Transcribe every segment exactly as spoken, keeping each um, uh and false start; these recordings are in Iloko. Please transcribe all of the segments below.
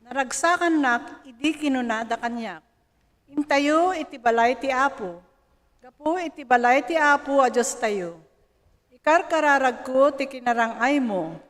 Naragsakannak idi kinunada kaniak, "Intayo iti balay ti Apo, gapu iti balay ti Apo a Diostayo. Ikarkararagko ti kinarang-aymo."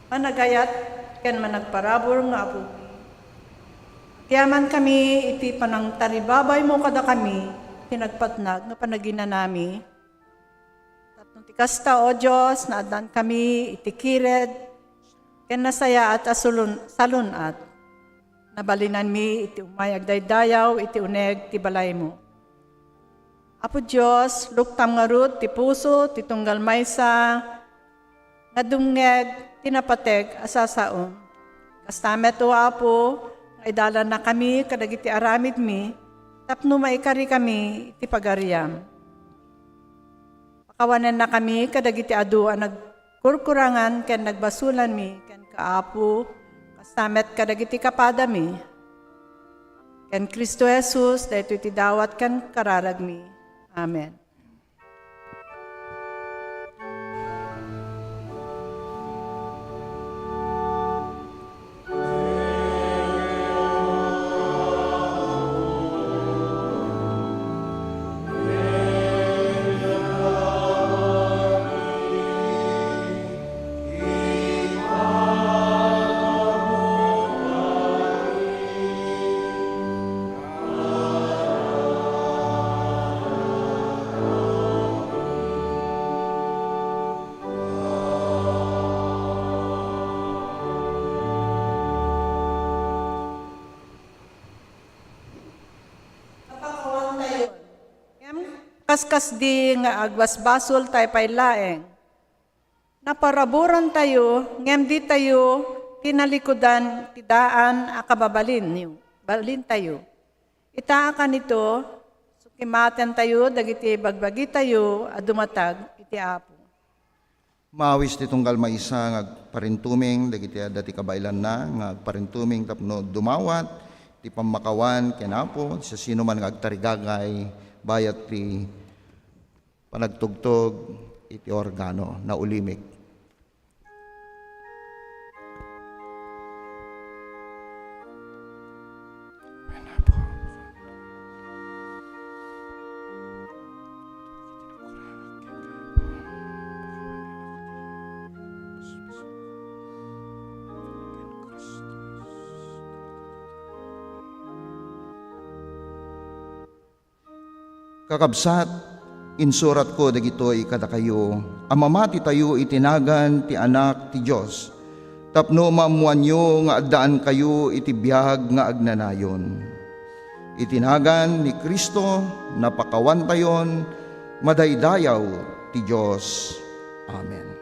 managayat ken managparabur nga Apomi. Agyamankami iti panangtaribabaymo kadakami iti nagpatnag nga panaginanami. Tapno ti kasta, O Dios, naaddankami iti kired ken nasayaat a sulun-, salun-at. Nabalinanmi iti umay agdaydayaw iti uneg ti balaymo. Apo Dios, luktam ngarud ti puso ti tunggal maysa nga dumngeg ti napateg a sasaom. Kasta met, O Apo, nga idalannakami kadagiti aramidmi tapno maikarikami iti pagariam. Pakawanennakami kadagiti adu a nagkurkurangan ken nagbasolanmi kenka, Apo, kasta met kadagiti kapadami. Ken Cristo Jesus, daytoy ti dawat ken kararagmi. Amen. Ngem kaskasdi nga agbasbasol tay pay laeng. Naparaburantayo, ngem ditayo tinalikudan ti daan a kababalinyo, balintayo. Ita a kanito, sukimatentayo dagiti bagbagitayo a dumatag iti Apo. Maawis ti tunggal maysa nga agparintumeng dagiti adda ti kabaelanna nga agparintumeng tapno dumawat ti pammakawan ken Apo, siasinoman nga agtarigagay bayat ti panagtugtog iti organo, naulimik. Kakabsat, insuratko dagitoy kadakayo a mamatitayo iti nagan ti Anak ti Dios, tapno maammoanyo nga addaankayo iti biag nga agnanayon. Iti nagan ni Cristo, napakawantayon madaydayaw ti Dios. Amen.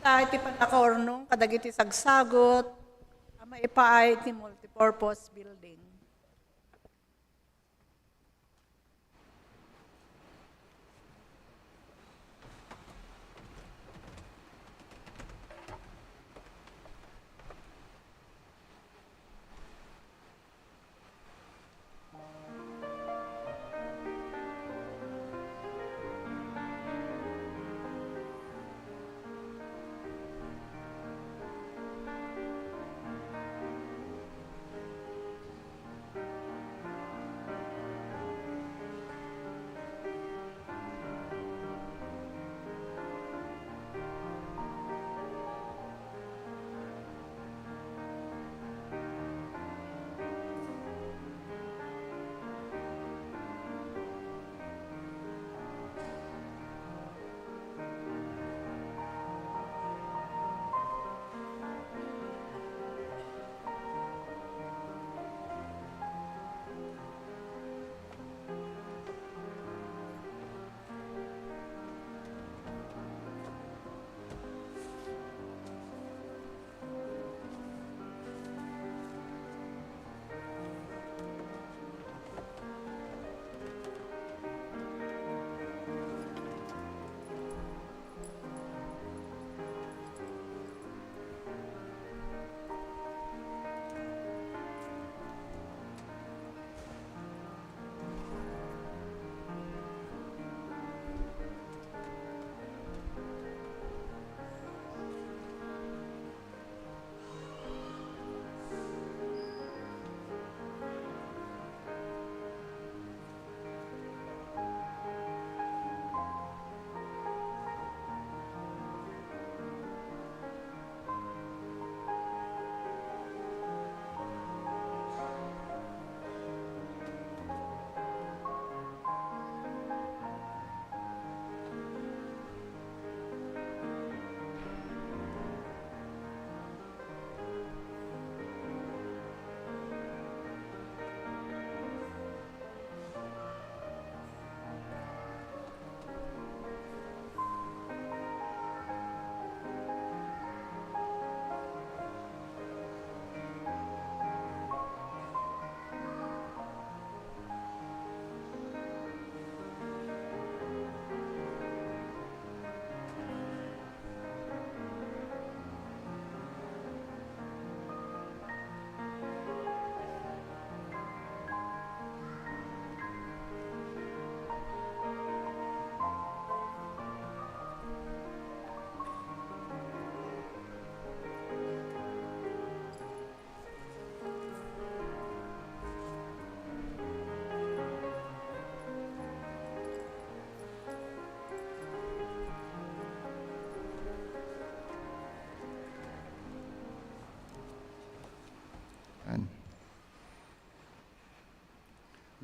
Ita iti pannakaurnong kadagiti sagsagut a maipaay iti multipurpose building.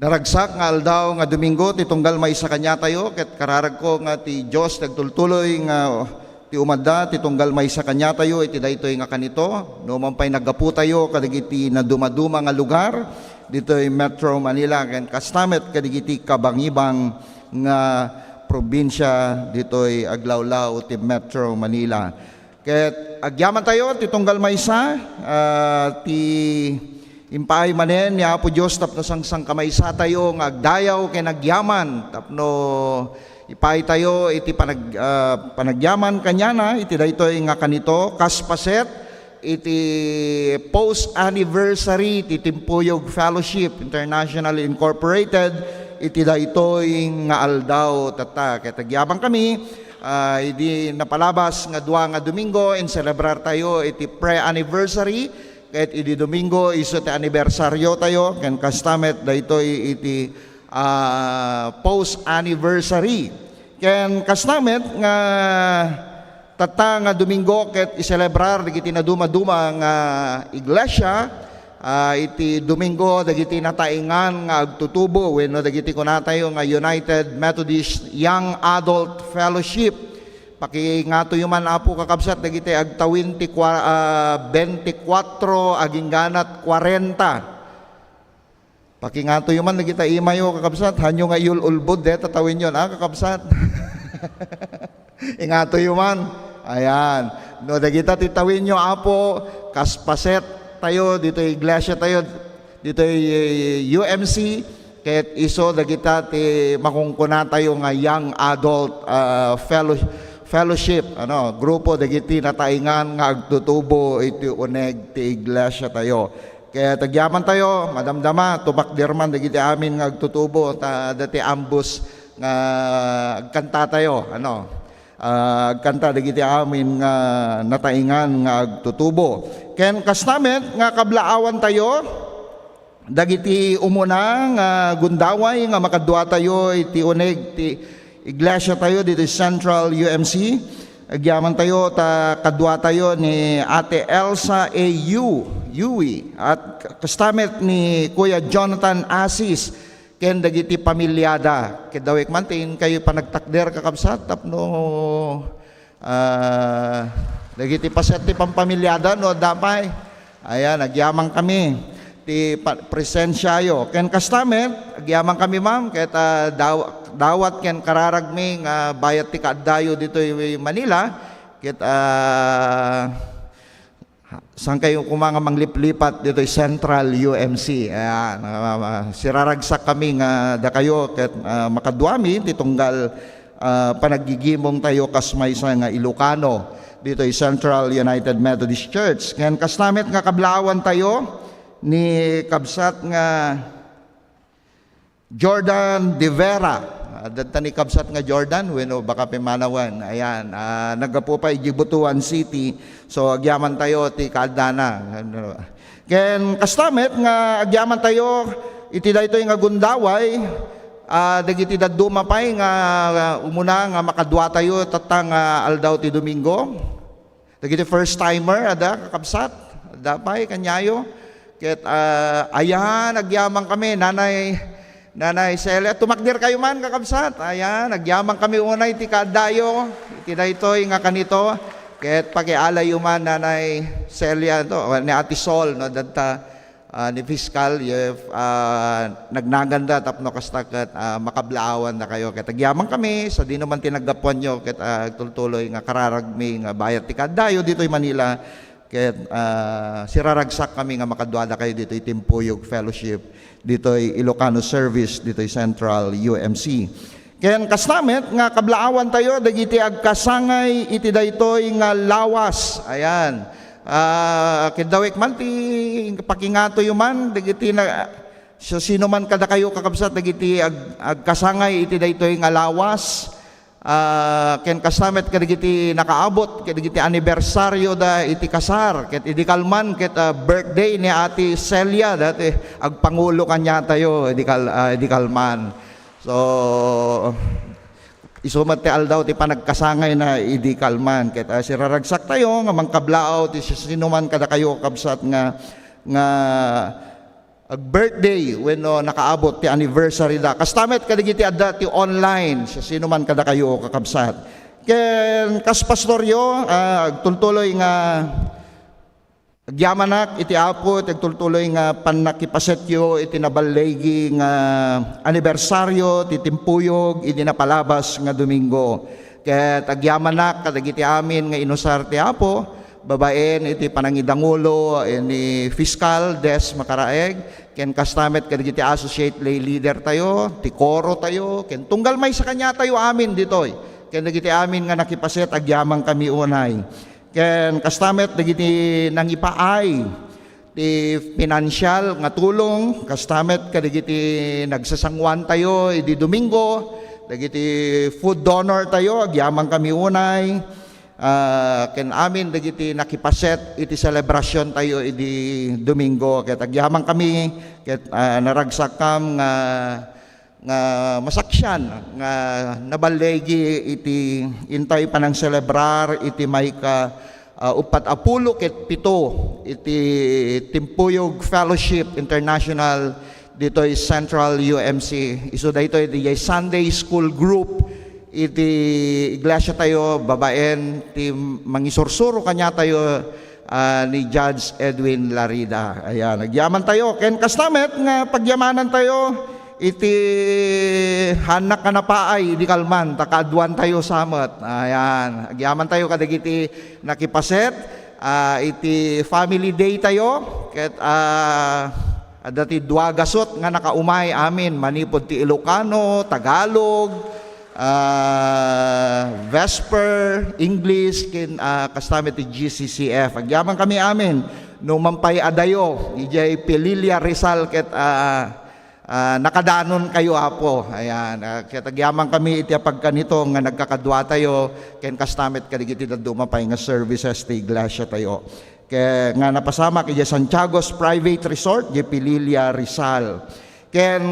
Naragsak nga aldaw nga Domingo ti tunggal maysa kaniatayo, ket kararagko nga ti Dios ti agtultuloy nga ti umadda ti tunggal maysa kaniatayo iti daytoy nga kanito. No man pay naggaputayo kadagiti nadumaduma nga lugar ditoy Metro Manila, ken kasta met kadagiti kabangibang nga probinsia ditoy aglawlaw ti Metro Manila. Ket agyamantayo ti tunggal maysa, ah, ti impaay manen ni Apo Dios tapno sangsangkamaysatayo nga agdayaw ken agyaman tapno ipaaytayo iti panag-, ah, panagyaman kaniana iti daytoy nga kanito, kas paset iti post anniversary ti Timpuyog Fellowship International Incorporated iti daytoy nga aldaw tatta. Ket agyaman kami, ah, idi napalabas nga dua nga Domingo, inselebrartayo iti pre-anniversary, ket idi Domingo, isu ti anibersariotayo, ken kasta met daytoy iti, ah, post-anniversary. Ken kasta met nga tatta nga Domingo ket iselebrar dagiti nadumaduma nga iglesia, ah, iti Domingo dagiti nataingan nga agtutubo wenno dagiti kunatayo nga United Methodist Young Adult Fellowship. Pakingatoyo man, Apo, kakabsat, dagiti agtawin ti kua-, ah, twenty-four agingganat kwarenta. Pakingatoyo man dagita imayo, kakabsat. Hanyo nga iyul-ulbod, deta tawinyo, ah, kakabsat. Ingatoyo man. Ayan. No, dagita ti tawinyo, Apo, kas paset tayo, ditoy iglesia tayo, ditoy U M C, ket isu dagita ti makunkunatayo nga young adult, ah, fellow-, fellowship, ano, grupo dagiti nataingan nga agtutubo iti uneg ti iglesia tayo. Ket agyamantayo, madamdama, tumakder man dagiti amin nga agtutubo, ta adda ti ambos nga agkantatayo, ano, ah, agkanta dagiti amin nga nataingan nga agtutubo. Ken kasta met nga kablaawantayo dagiti umuna nga gundaway nga makaduatayo iti uneg ti iglesia tayo ditoy Central U M C. Agyamantayo ta kaduatayo ni Ate Elsa A U Yui, at kasta met ni Kuya Jonathan Asis ken dagiti pamiliada. Ket dawek man ti inkayo panagtakder, kakabsat, tapno, ah, dagiti paset ti pampamiliada no adda pay. Ayan, agyaman kami ti pa-, presensiayo. Ken kasta met, agyaman kami, ma'am, ket, ah, daw-, dawat ken kararagmi nga bayat ti kaaddayo ditoy Manila, ket, ah, saan kayo koma nga mangliplipat ditoy Central U M C? Ayan, ah, ah, siraragsak kami nga dakayo ket, ah, makaduami ti tunggal, ah, panaggigimong tayo kas maysa nga Ilocano ditoy Central United Methodist Church. Ken kasta met nga kablaawan tayo ni kabsat nga Jordan De Vera. Ah, dadta ni kabsat nga Jordan, wenno baka pimanawan. Ayan, ah, naggapu pay idiay Butuan City. So, agyaman tayo ti kaaddana. Ken kasta met nga agyaman tayo iti daytoy nga gundaway, ah, dagiti dadduma pay nga, ah, umuna nga makaduatayo tatta nga aldaw ti Domingo. Dagiti first timer, adda, kakabsat, adda pay kaniayo. Ket, ah, ayan, agyaman kami, Nanay, Nanay Celia. Tumakder kayo man, kakabsat. Ayan, agyaman kami unay ti kaaddayo iti daytoy nga kanito. Ket pakialayo man, Nanay Celia, to, ni Ate Sol, no, dadta, ah, ni Fiscal, if, ah, nagnaganda tapno kasta ket, ah, makablaawan dakayo. Ket agyaman kami, sadino man ti naggapuanyo, ket, ah, agtultuloy nga kararagmi nga bayat ti kaaddayo ditoy Manila, ket, ah, siraragsak kami nga makadua dakayo ditoy Timpuyog Fellowship, ditoy Ilocano Service, ditoy Central U M C. Ken kasta met nga kablaawan tayo dagiti agkasangay iti daytoy nga lawas. Ayan. Ah, ket dawek man ti pakingatoyo man dagiti na, sino man kadakayo, kakabsat, dagiti ag-, agkasangay iti daytoy nga lawas. Ah, ken kasta met kadagiti nakaabot kadagiti anibersarioda iti kasar. Ket idi kalman ket, ah, birthday ni Ate Celia, dati agpangulo kaniatayo idi kal-, ah, idi kalman. So, isu met ti aldaw ti panagkasangayna idi kalman. Ket, ah, siraragsaktayo nga mangkablaaw ti sisino man kadakayo, kabsat, nga, nga ag-birthday wenno nakaabot ti anniversary da. Kasta met kadagiti adda ti online, siasino man kadakayo, kakabsat. Ken kas pastoryo, ah, agtultuloy nga agyamanak iti Apo, iti agtultuloy nga pannakipasetyo iti naballigi nga anibersario ti timpuyog idi napalabas nga Domingo. Ket agyamanak kadagiti amin nga inusar ti Apo, babaen iti panangidangulo ni Fiscal Des Macaraeg, ken kasta met kadagiti associate lay leader tayo, ti koro tayo, ken tunggal maysa kaniatayo amin ditoy, ken dagiti amin nga nakipaset, agyamankami unay. Ken kasta met dagiti nangipaay ti pinansial nga tulong, kasta met kadagiti nagsasanguantayo idi Domingo, dagiti food donor tayo, agyamankami unay, ah, ken amin dagiti nakipaset iti selebrasiontayo idi Domingo. Ket agyamankami, ket, ah, naragsakkam nga nga masaksian nga naballigi iti intay panangselebrar iti mayka, ah, uppat a pulo ket pito iti Timpuyog Fellowship International ditoy Central U M C. Isu daytoy diay Sunday School Group iti iglesia tayo, babaen ti mangisursuro kaniatayo, ah, ni Judge Edwin Larida. Ayan, agyaman tayo. Ken kasta met nga pagyamanan tayo iti hannak nga napaay idi kalman, ta kaaduan tayo sa met. Ayan, agyaman tayo kadagiti nakipaset, ah, iti Family Day tayo. Ket, ah, adda ti dua gasut nga nakaumay amin manipud ti Ilocano, Tagalog, ah, Vesper, English, ken, ah, kasta met ti G C C F. Agyamankami amin, no man pay adayo, idiay Pililla, Rizal, ket, ah, ah, nakadanonkayo, Apo. Ayan, ah, ket agyamankami iti apagkanito nga nagkakaduatayo, ken kasta met kadagiti dadduma pay nga services ti iglesiatayo. Ket nga napasamak idiay Santiago's Private Resort, idiay Pililla, Rizal. Ken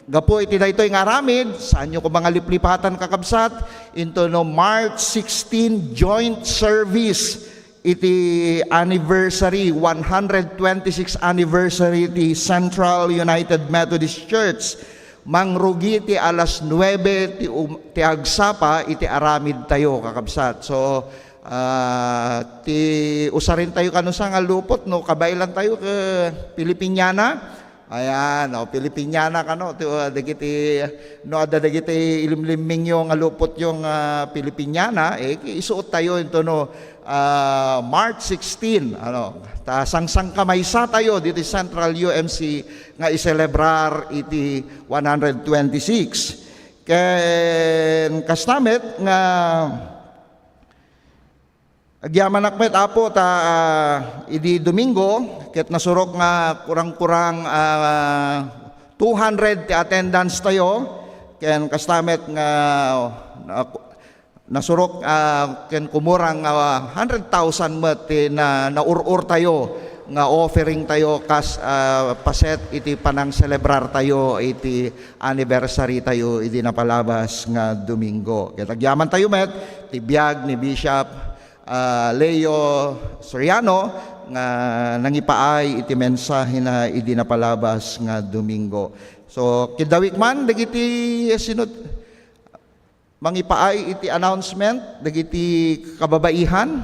gapu iti daytoy nga aramid, saanyo koma nga liplipatan, kakabsat, intono March sixteen joint service iti anniversary, one hundred twenty-six anniversary ti Central United Methodist Church. Mangrugi ti alas nuebe ti um-, ti agsapa iti aramidtayo, kakabsat. So, ah, ti usarintayo kano sa nga lupot, no, kabaelantayo ket Filipiniana. Ayan, o, Filipiniana kano, ti, uh, dagiti, no, adda dagiti ilimlimmingyo nga lupotyo nga Filipiniana, eh, isuottayo into, no, ah, March sixteen, ano, ta sangsangkamaysatayo diti Central U M C nga iselebrar iti one hundred twenty-six. Ken kasta met nga agyamanak met, Apo, ta, ah, idi Domingo, ket nasurok nga kurang-kurang, ah, two hundred ti attendance tayo, ken kasta met nga, ah, nasurok, ah, ken kumurang, ah, hundred thousand met ti na, naur-or tayo nga offering tayo kas, ah, paset iti panangselebrar tayo iti anniversary tayo idi napalabas nga Domingo. Ket agyaman tayo met ti biag ni Bishop, ah, Leo Soriano nga nangipaay iti mensahena idi napalabas nga Domingo. So, kidawik man dagiti sino mangipaay iti announcement dagiti kababaihan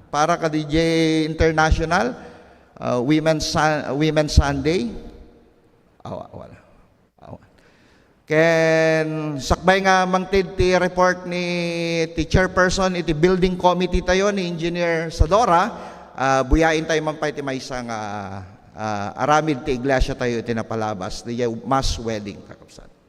para kadidiay International, ah, Women's Sun-, Women's Sunday. Awa, wala. Awa. Ken sakbay nga mangted ti report ni, ti chairperson iti building committee tayo ni Engineer Sadora, ah, buyain tayo man pay ti maysa nga, ah, aramid ti iglesia tayo iti napalabas, diay mass wedding, kakabsat.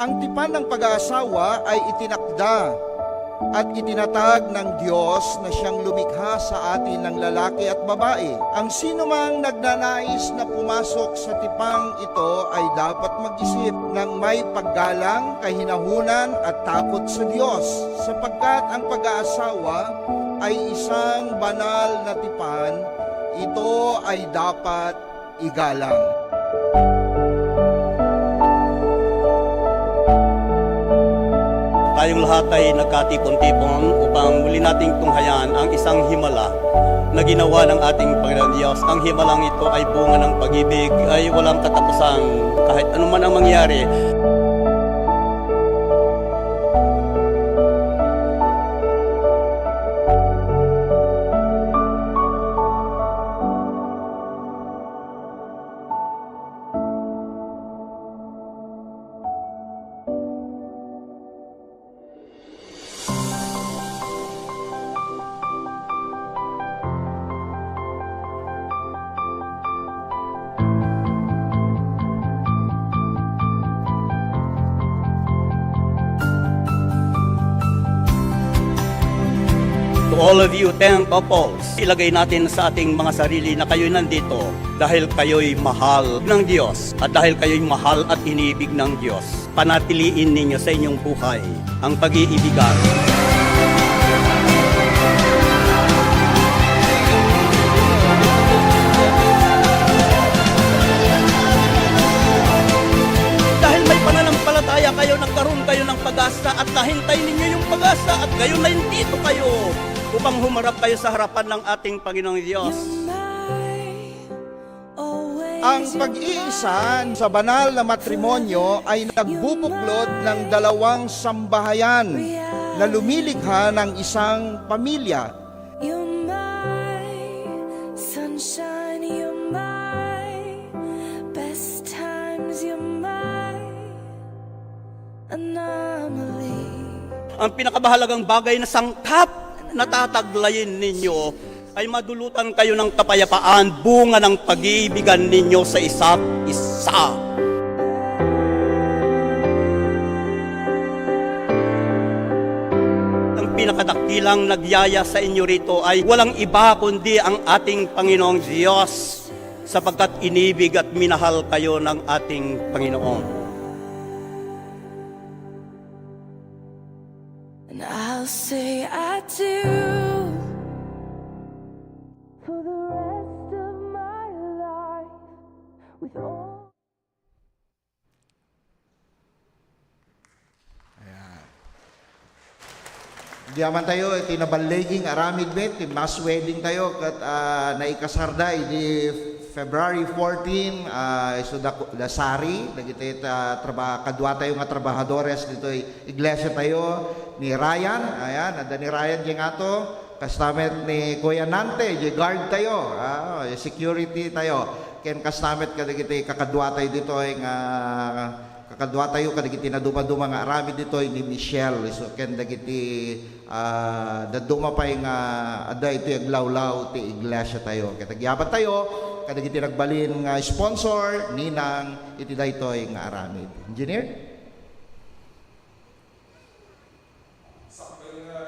Ang tipan ng pag-aasawa ay itinakda at itinatag ng Diyos na siyang lumikha sa atin ng lalaki at babae. Ang sinumang nagnanais na pumasok sa tipang ito ay dapat mag-isip ng may paggalang, kahinahunan at takot sa Diyos, sapagkat ang pag-aasawa ay isang banal na tipan, ito ay dapat igalang. Tayong lahat ay nagkatipon-tipon upang muli nating tunghayan ang isang himala na ginawa ng ating Panginoon Diyos. Ang himalang ito ay bunga ng pag-ibig, ay walang katapusan kahit anuman ang mangyari. To all of you, ten couples, ilagay natin sa ating mga sarili na kayo'y nandito dahil kayo'y mahal ng Diyos at dahil kayo'y mahal at inibig ng Diyos. Panatiliin ninyo sa inyong buhay ang pag-iibigan. Dahil may pananampalataya kayo, nagkaroon kayo ng pag-asa at nahintay ninyo yung pag-asa at ngayon nandito kayo upang humarap kayo sa harapan ng ating Panginoong Diyos. Ang pag-iisa sa banal na matrimonyo ay nagbubuklod ng dalawang sambahayan na lumilikha ng isang pamilya. You're my sunshine, you're my best times, you're my anomaly. Ang pinakamahalagang bagay na sangkap na tataglayin ninyo ay madulutan kayo ng kapayapaan, bunga ng pag-iibigan ninyo sa isa't isa. Ang pinakadakilang nagyaya sa inyo rito ay walang iba kundi ang ating Panginoong Diyos, sapagkat inibig at minahal kayo ng ating Panginoon. And I'll say I do for the rest of my life with all. Ayan. Diamantayo iti naballigi nga aramid met, ti mass wedding tayo, ket, ah, naikasarda idi February fourteen, ah, isu da, da Sari, dagiti ta-, traba-, kadua tayo nga trabahadores ditoy iglesia tayo, ni Ryan, ayan, adda ni Ryan diay ngato, kasta met ni Kuya Nante, diay guard tayo, ah, security tayo, ken kasta met kadagiti kakadua tayo ditoy nga kakadua tayo kadagiti nadumaduma nga aramid ditoy ni Michelle, isu ken dagiti, ah, dadduma pay nga adda iti aglawlaw ti iglesia tayo. Ket agyamanen tayo kadagiti nagbalin nga sponsor, ninang iti daytoy nga aramid. Engineer? Sakbay nga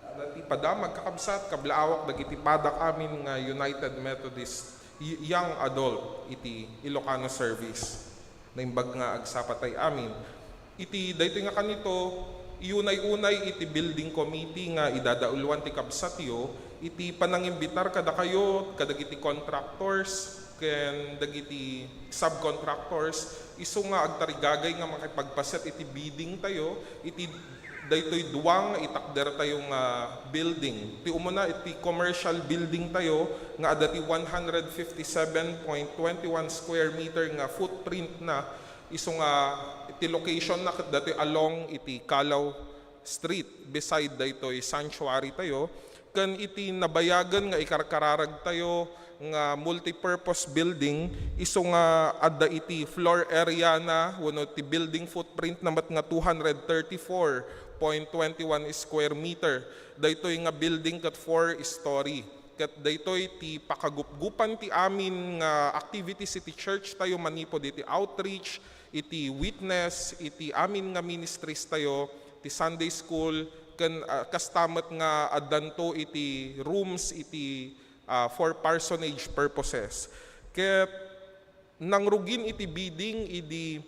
adda ti padamag, kakabsat, kablaawak dagiti padak amin nga United Methodist Y-, Young Adult iti Ilocano Service. Naimbag nga agsapatay amin. Iti daytoy nga kanito, iunay-unay iti building committee nga idadauluan ti kabsatyo iti panangimbitar kadakayo, kadagiti contractors, ken dagiti subcontractors, isu nga agtarigagay nga makipagpaset iti bidding tayo iti daytoy dua nga itakder tayo nga building. Ti umuna, iti commercial building tayo nga adda ti one hundred fifty-seven point twenty-one square meter nga footprint na, isu nga ti location na ket datoy along iti Callao Street, beside daytoy sanctuary tayo, ken iti nabayagen nga ikarkararag tayo nga multipurpose building, isu nga adda iti floor area na wenno ti building footprint na met nga two hundred thirty-four point twenty-one square meter. Daytoy nga building ket four story. Ket daytoy ti pakagupgupan ti amin nga activities iti church tayo manipud iti outreach, iti witness, iti amin nga ministries tayo, ti Sunday school, ken, ah, kasta met nga addanto iti rooms iti, ah, for parsonage purposes. Ket nangrugin iti bidding idi,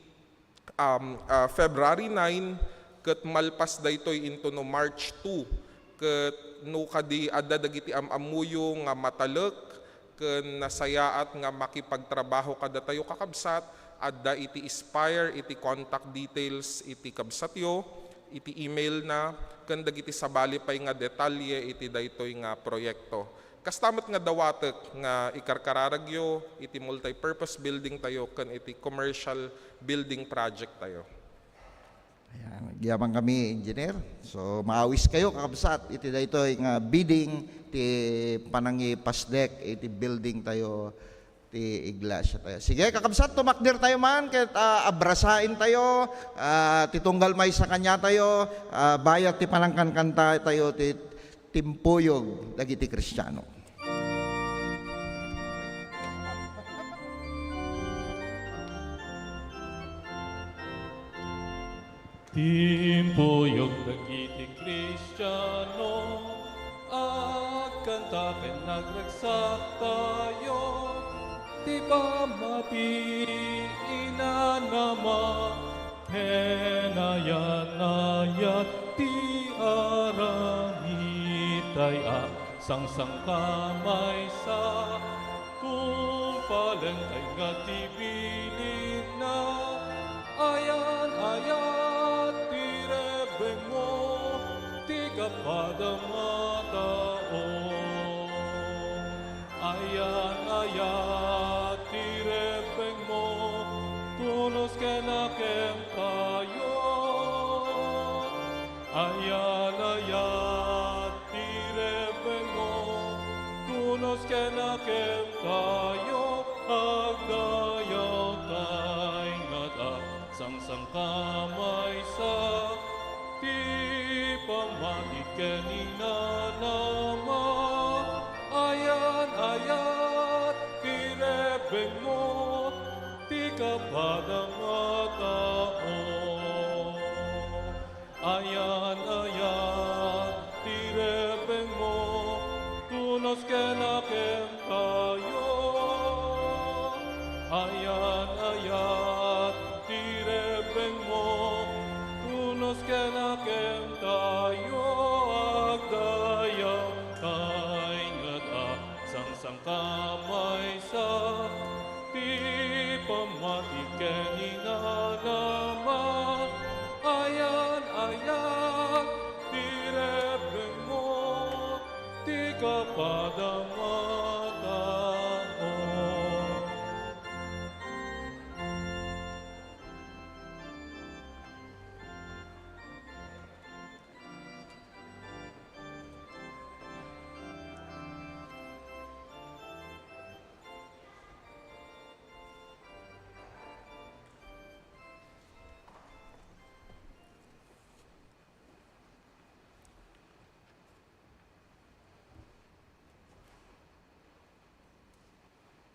um, ah, February nine, ket malpas daytoy intono March two. Ket no kadi adda dagiti am-ammoyo nga matalek ken nasayaat nga makipagtrabaho kadatayo, kakabsat, adda iti Spire iti contact details iti kabsatyo. iti email na ken dagiti sabali pay nga detalye iti daytoy nga proyekto. Kasta met nga dawatek nga ikarkararagyo iti multipurpose building tayo ken iti commercial building project tayo. Ayan, agyaman kami, Engineer. So, maawis kayo, kakabsat, iti daytoy nga bidding ti panangipasdek iti building tayo, ti iglesia tayo. Sige, kakabsat, tumakder tayo man, ket ah, abrasain tayo, ah, ti tunggal maysa kaniatayo, ah, bayat ti panangkankanta tayo ti timpuyog dagiti Kristiano. Timpuyog dagiti Kristiano, agkanta ken agragsak tayo, ti pammati inanama, ken ayan-ayat ti aramid tay a sangsangkamaysa. Tungpalentayo nga ti bilinna, ayan-ayat ti rebbengmo, ti kapadam a tao. Ayan-ayat ti rebbengmo, tunos ken akem tayo. Ayan-ayat ti rebbengmo, tunos ken akem tayo, agdayaw tay ngata, sangsangkamaysa ti pammati ken inanama. Ayan-ayat ti rebbengmo, ti kapadam a tao. Ayan-ayat ti rebbengmo, tunos ken akem tayo. Ayan-ayat ti rebbengmo, tunos ken akem tayo. Agdayaw tay ngata, sangsangkamaysa ti pammati ken inanama. Ayan-ayat ti rebbengmo, ti kapadam a tao.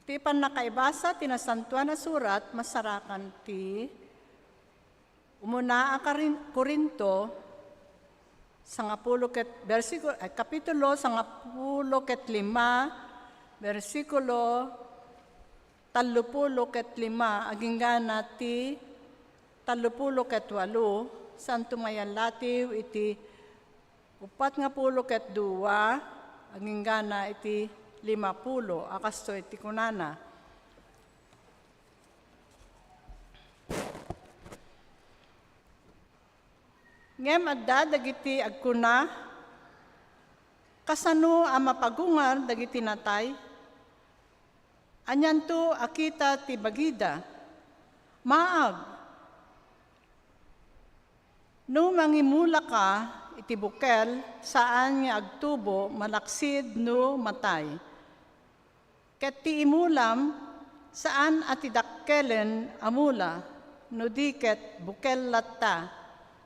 Ti pannakaibasa ti Nasantoan a Surat, masarakan ti Umuna a Karin-, Corinto, sangapulo ket, bersikulo, ay, kapitulo sangapulo ket lima, bersikulo tallopulo ket lima, aginggana ti tallopulo ket walo, santo mayallatiw iti uppat nga pulo ket dua, aginggana iti lima pulo, a kastoy ti kunana. Ngem adda dagiti agkuna, "Kasano a mapagungar dagiti natay? Anianto a kita ti bagida? Maag! No mangimulaka iti bukel, saan nga agtubo malaksid no matay. Ket ti imulam, saan a ti dakkelen a mula, no di ket bukel latta,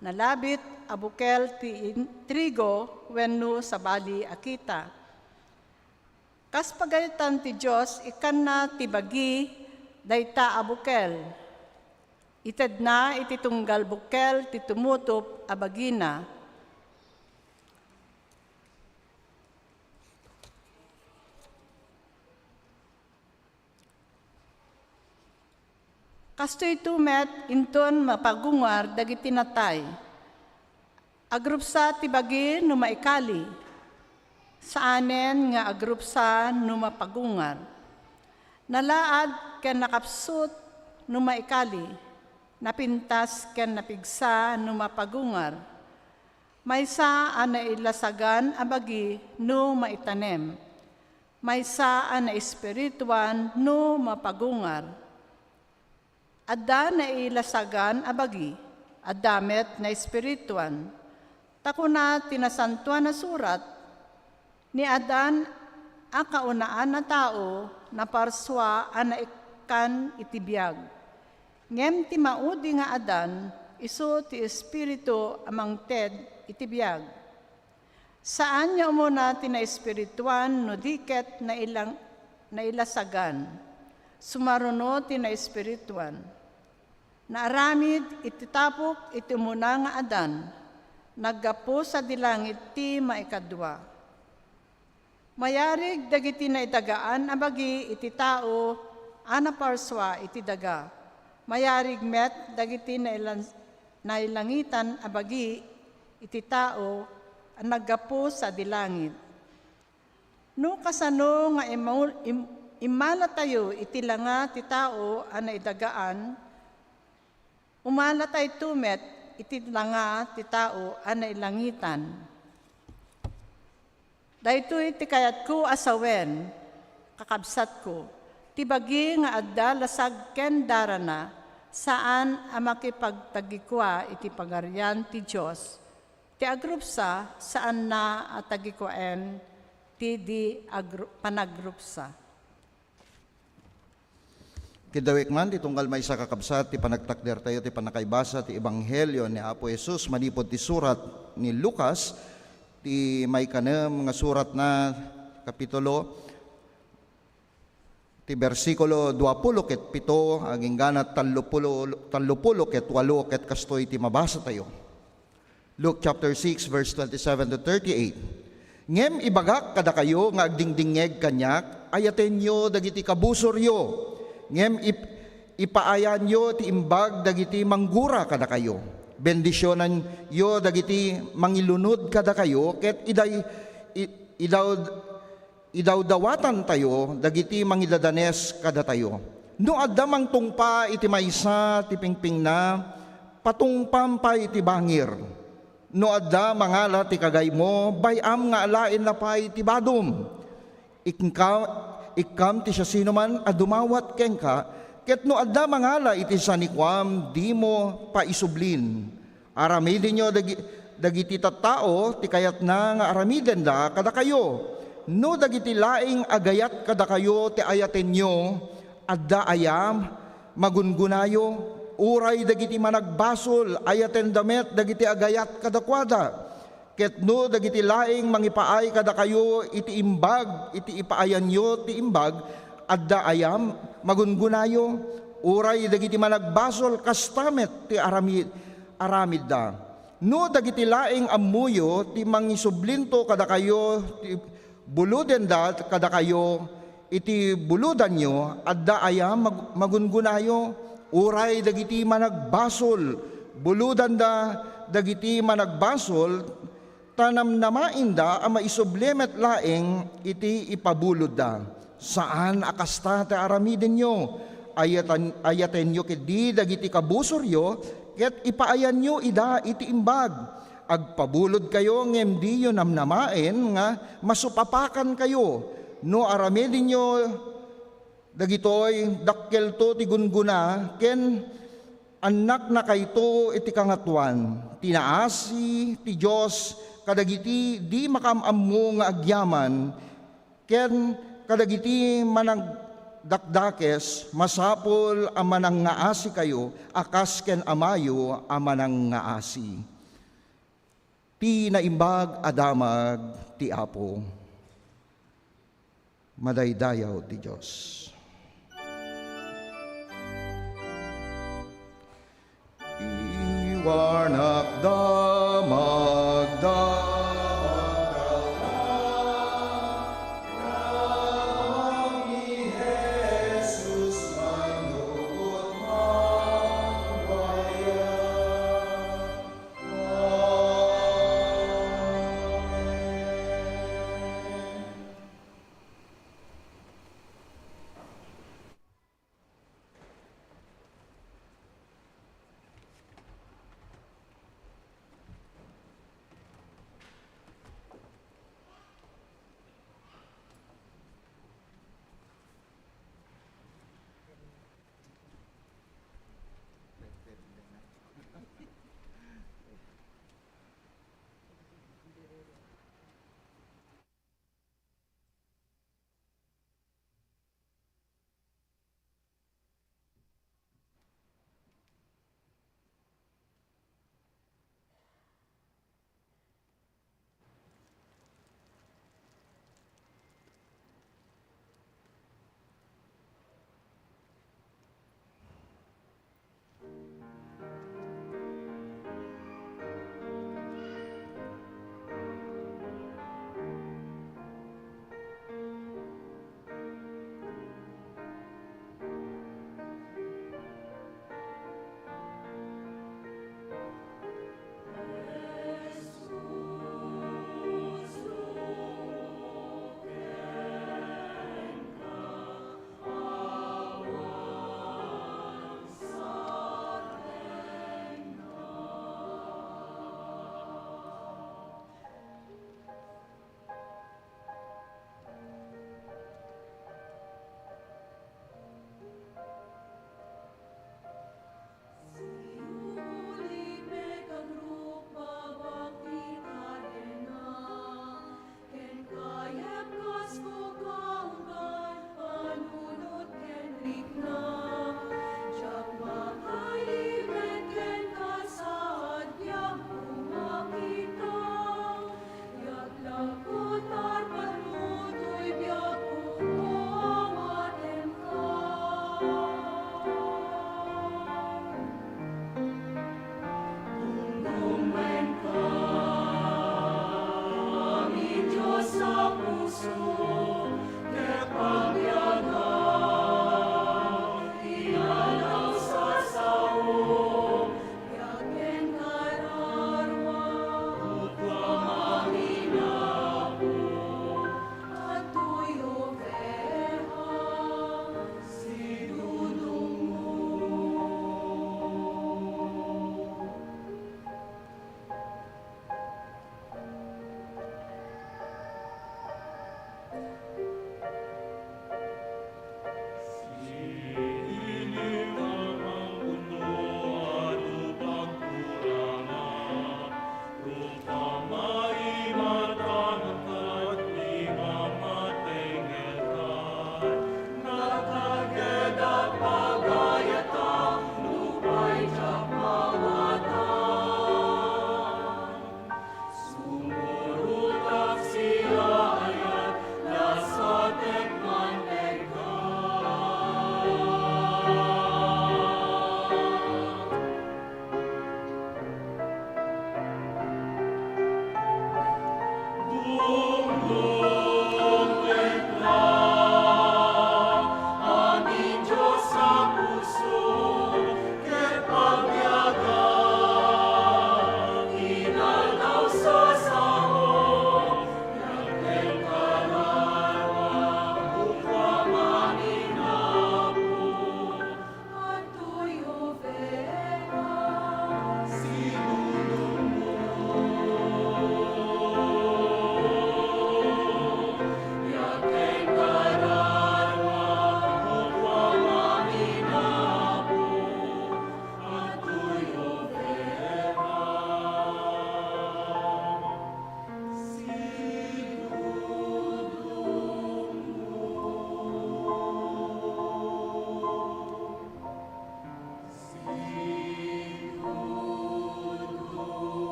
nalabit a bukel ti in-, trigo wenno sabali a kita." Kas pagayatan ti Dios, ikkanna ti bagi dayta a bukel. Itedna iti tunggal bukel ti tumutop a bagina. Kastoyto met inton mapagungar dagiti natay. Agrupsa ti bagi no maikali. Saanen nga agrupsa no mapagungar. Nalaad ken nakapsut no maikali. Napintas ken napigsa no mapagungar. Maysa a nailasagan a bagi no maitanem. Maysa a naespirituan no mapagungar. Adda nailasagan a bagi, adda met naespirituan. Ta kuna ti Nasantoan a Surat, ni Adan a kaunaan a tao naparsua a naikkan iti biag. Ngem ti maudi nga Adan, isu ti Espiritu a mangted iti biag. Saan nga umuna ti naespirituan no di ket nailang-, nailasagan. Sumaruno ti naespirituan. Naaramid iti tapok iti umuna nga Adan, naggapu sadi langit ti maikadua. Mayarig dagiti naidagaan a bagi iti tao a naparsua iti daga. Mayarig met dagiti nailan-, nailangitan a bagi iti tao a naggapu sadi langit. No kasano nga imul-, im-, immalatayo iti langa ti tao a naidagaan, umalatayto met iti langa ti tao a nailangitan. Daytoy ti kayatko a sawen, kakabsatko, ti bagi nga adda lasag ken darana, saan a makipagtagikua iti Pagarian ti Dios. Ti agrupsa, saanna a tagikuaen ti di agru-, panagrupsa. Kidawek man ti tunggal maysa, kakabsat, ti panagtakdertayo ti pannakaibasa ti Ebanghelio ni Apo Jesus manipud ti surat ni Lucas, ti maikanem nga suratna, kapitulo, ti bersikulo duapulo ket pito, agingganat tallopulo, tallopulo ket walo, ket kastoy ti mabasatayo. Luke chapter six, verse twenty-seven to thirty-eight. Ngem ibagak kadakayo nga agdingdingngeg kaniak, ayatenyo dagiti kabusoryo, ngem ip-, ipaayanyo ti imbag dagiti manggura kadakayo. Bendisionanyo dagiti mangilunod kadakayo, ket iday-, i-, idaw-, idawdawatantayo dagiti mangidadanes kadatayo. No adda mangtungpa iti maysa ti pingpingna, patungpam pay iti bangir. No adda mangala ti kagaymo, bay-am nga alaenna pay ti badom. Ikka-, ikkam ti siasinoman a dumawat kenka, ket no adda mangala iti sanikuam, dimo paisublin. Aramidenyo dagi-, dagiti tattao ti kayatna nga aramidenda kadakayo. No dagiti laeng agayat kadakayo ti ayatenyo, adda aya magungunayo? Uray dagiti managbasol, ayatenda met dagiti agayat kadakuada. Ket no dagiti laeng mangipaay kadakayo iti imbag, iti ipaayanyo ti imbag, adda aya magungunayo? Uray dagiti managbasol, kasta met ti arami-, aramidda. No dagiti laeng ammoyo ti mangisublinto kadakayo, ti bulodenda kadakayo iti bulodanyo, adda aya mag-, magungunayo? Uray dagiti managbasol, bulodanda dagiti managbasol, ta namnamaenda a maisubli met laeng iti ipabulodda. Saan a kasta ti aramidenyo. Ayatan-, ayatenyo ketdi dagiti kabusoryo, ket ipaayanyo ida iti imbag. Agpabulodkayo ngem diyo namnamaen nga masupapakankayo. No aramidenyo dagitoy, dakkelto ti gungguna ken annaknakayto iti Kangatoan. Ti naasi ti Dios kadagiti di makaam-ammo nga agyaman, ken kadagiti managdakdakes, masapul a manangngaasikayo a kas ken Amayo a manangngaasi. Ti Naimbag a Damag ti Apo. Madaydayaw ti Dios. Iwarnak damag, damag, damag, damag ni Jesus, manukot manwaya. Amen.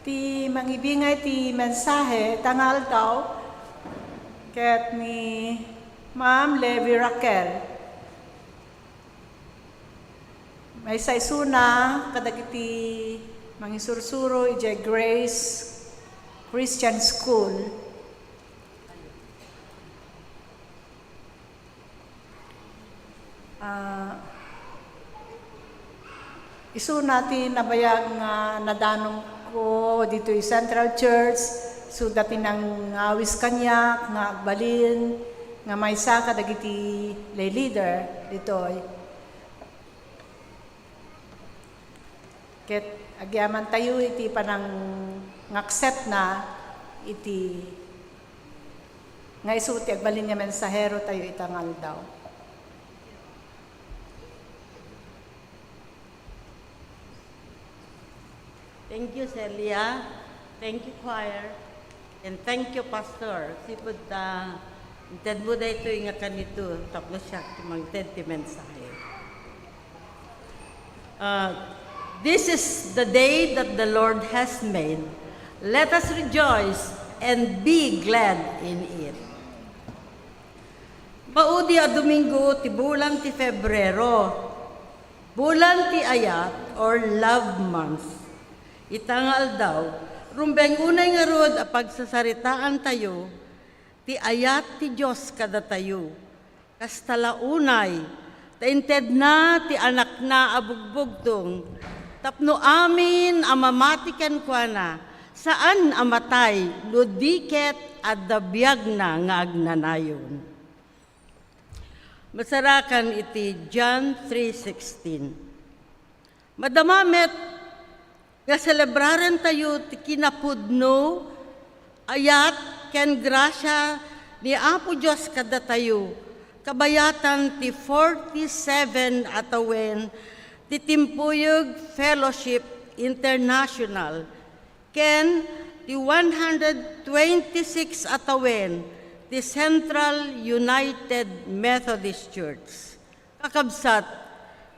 Ti mangibingay ti mensahe ita nga aldaw ket ni Ma'am Levi Raquel. Maysa isuna kadagiti mangisursuro idiay Grace Christian School. Ah, isuna ti nabayag nga nadanonko ditoy Central Church, so dati nangawis kaniak nga agbalin nga maysa kadagiti lay leader ditoy. Ket agyamantayo iti panang-accept na iti nga isu ti agbalin nga mensahero tayo ita nga aldaw. Thank you, Celia. Thank you, choir. And thank you, Pastor. Sipud ta intedmo daytoy nga kanito tapno siak ti mangted ti mensahe. Uh, this is the day that the Lord has made. Let us rejoice and be glad in it. Maudi a Domingo ti bulan ti Febrero, bulan ti ayat or love month. Ita nga aldaw, rumbeng unay ngarud a pagsasaritaan tayo ti ayat ti Dios kadatayo. Kasta la unay, ta intedna ti Anakna a bugbugtong tapno amin a mamati kenkuana, saan a matay no di ket adda biagna nga agnanayon. Masarakan iti John three sixteen. Madama met nga selebrarentayo ti kinapudno, ayat, ken grasia ni Apo Dios kadatayo, kabayatan ti forty-seven a tawen ti Timpuyog Fellowship International ken ti one hundred twenty-six a tawen ti Central United Methodist Church. Kakabsat,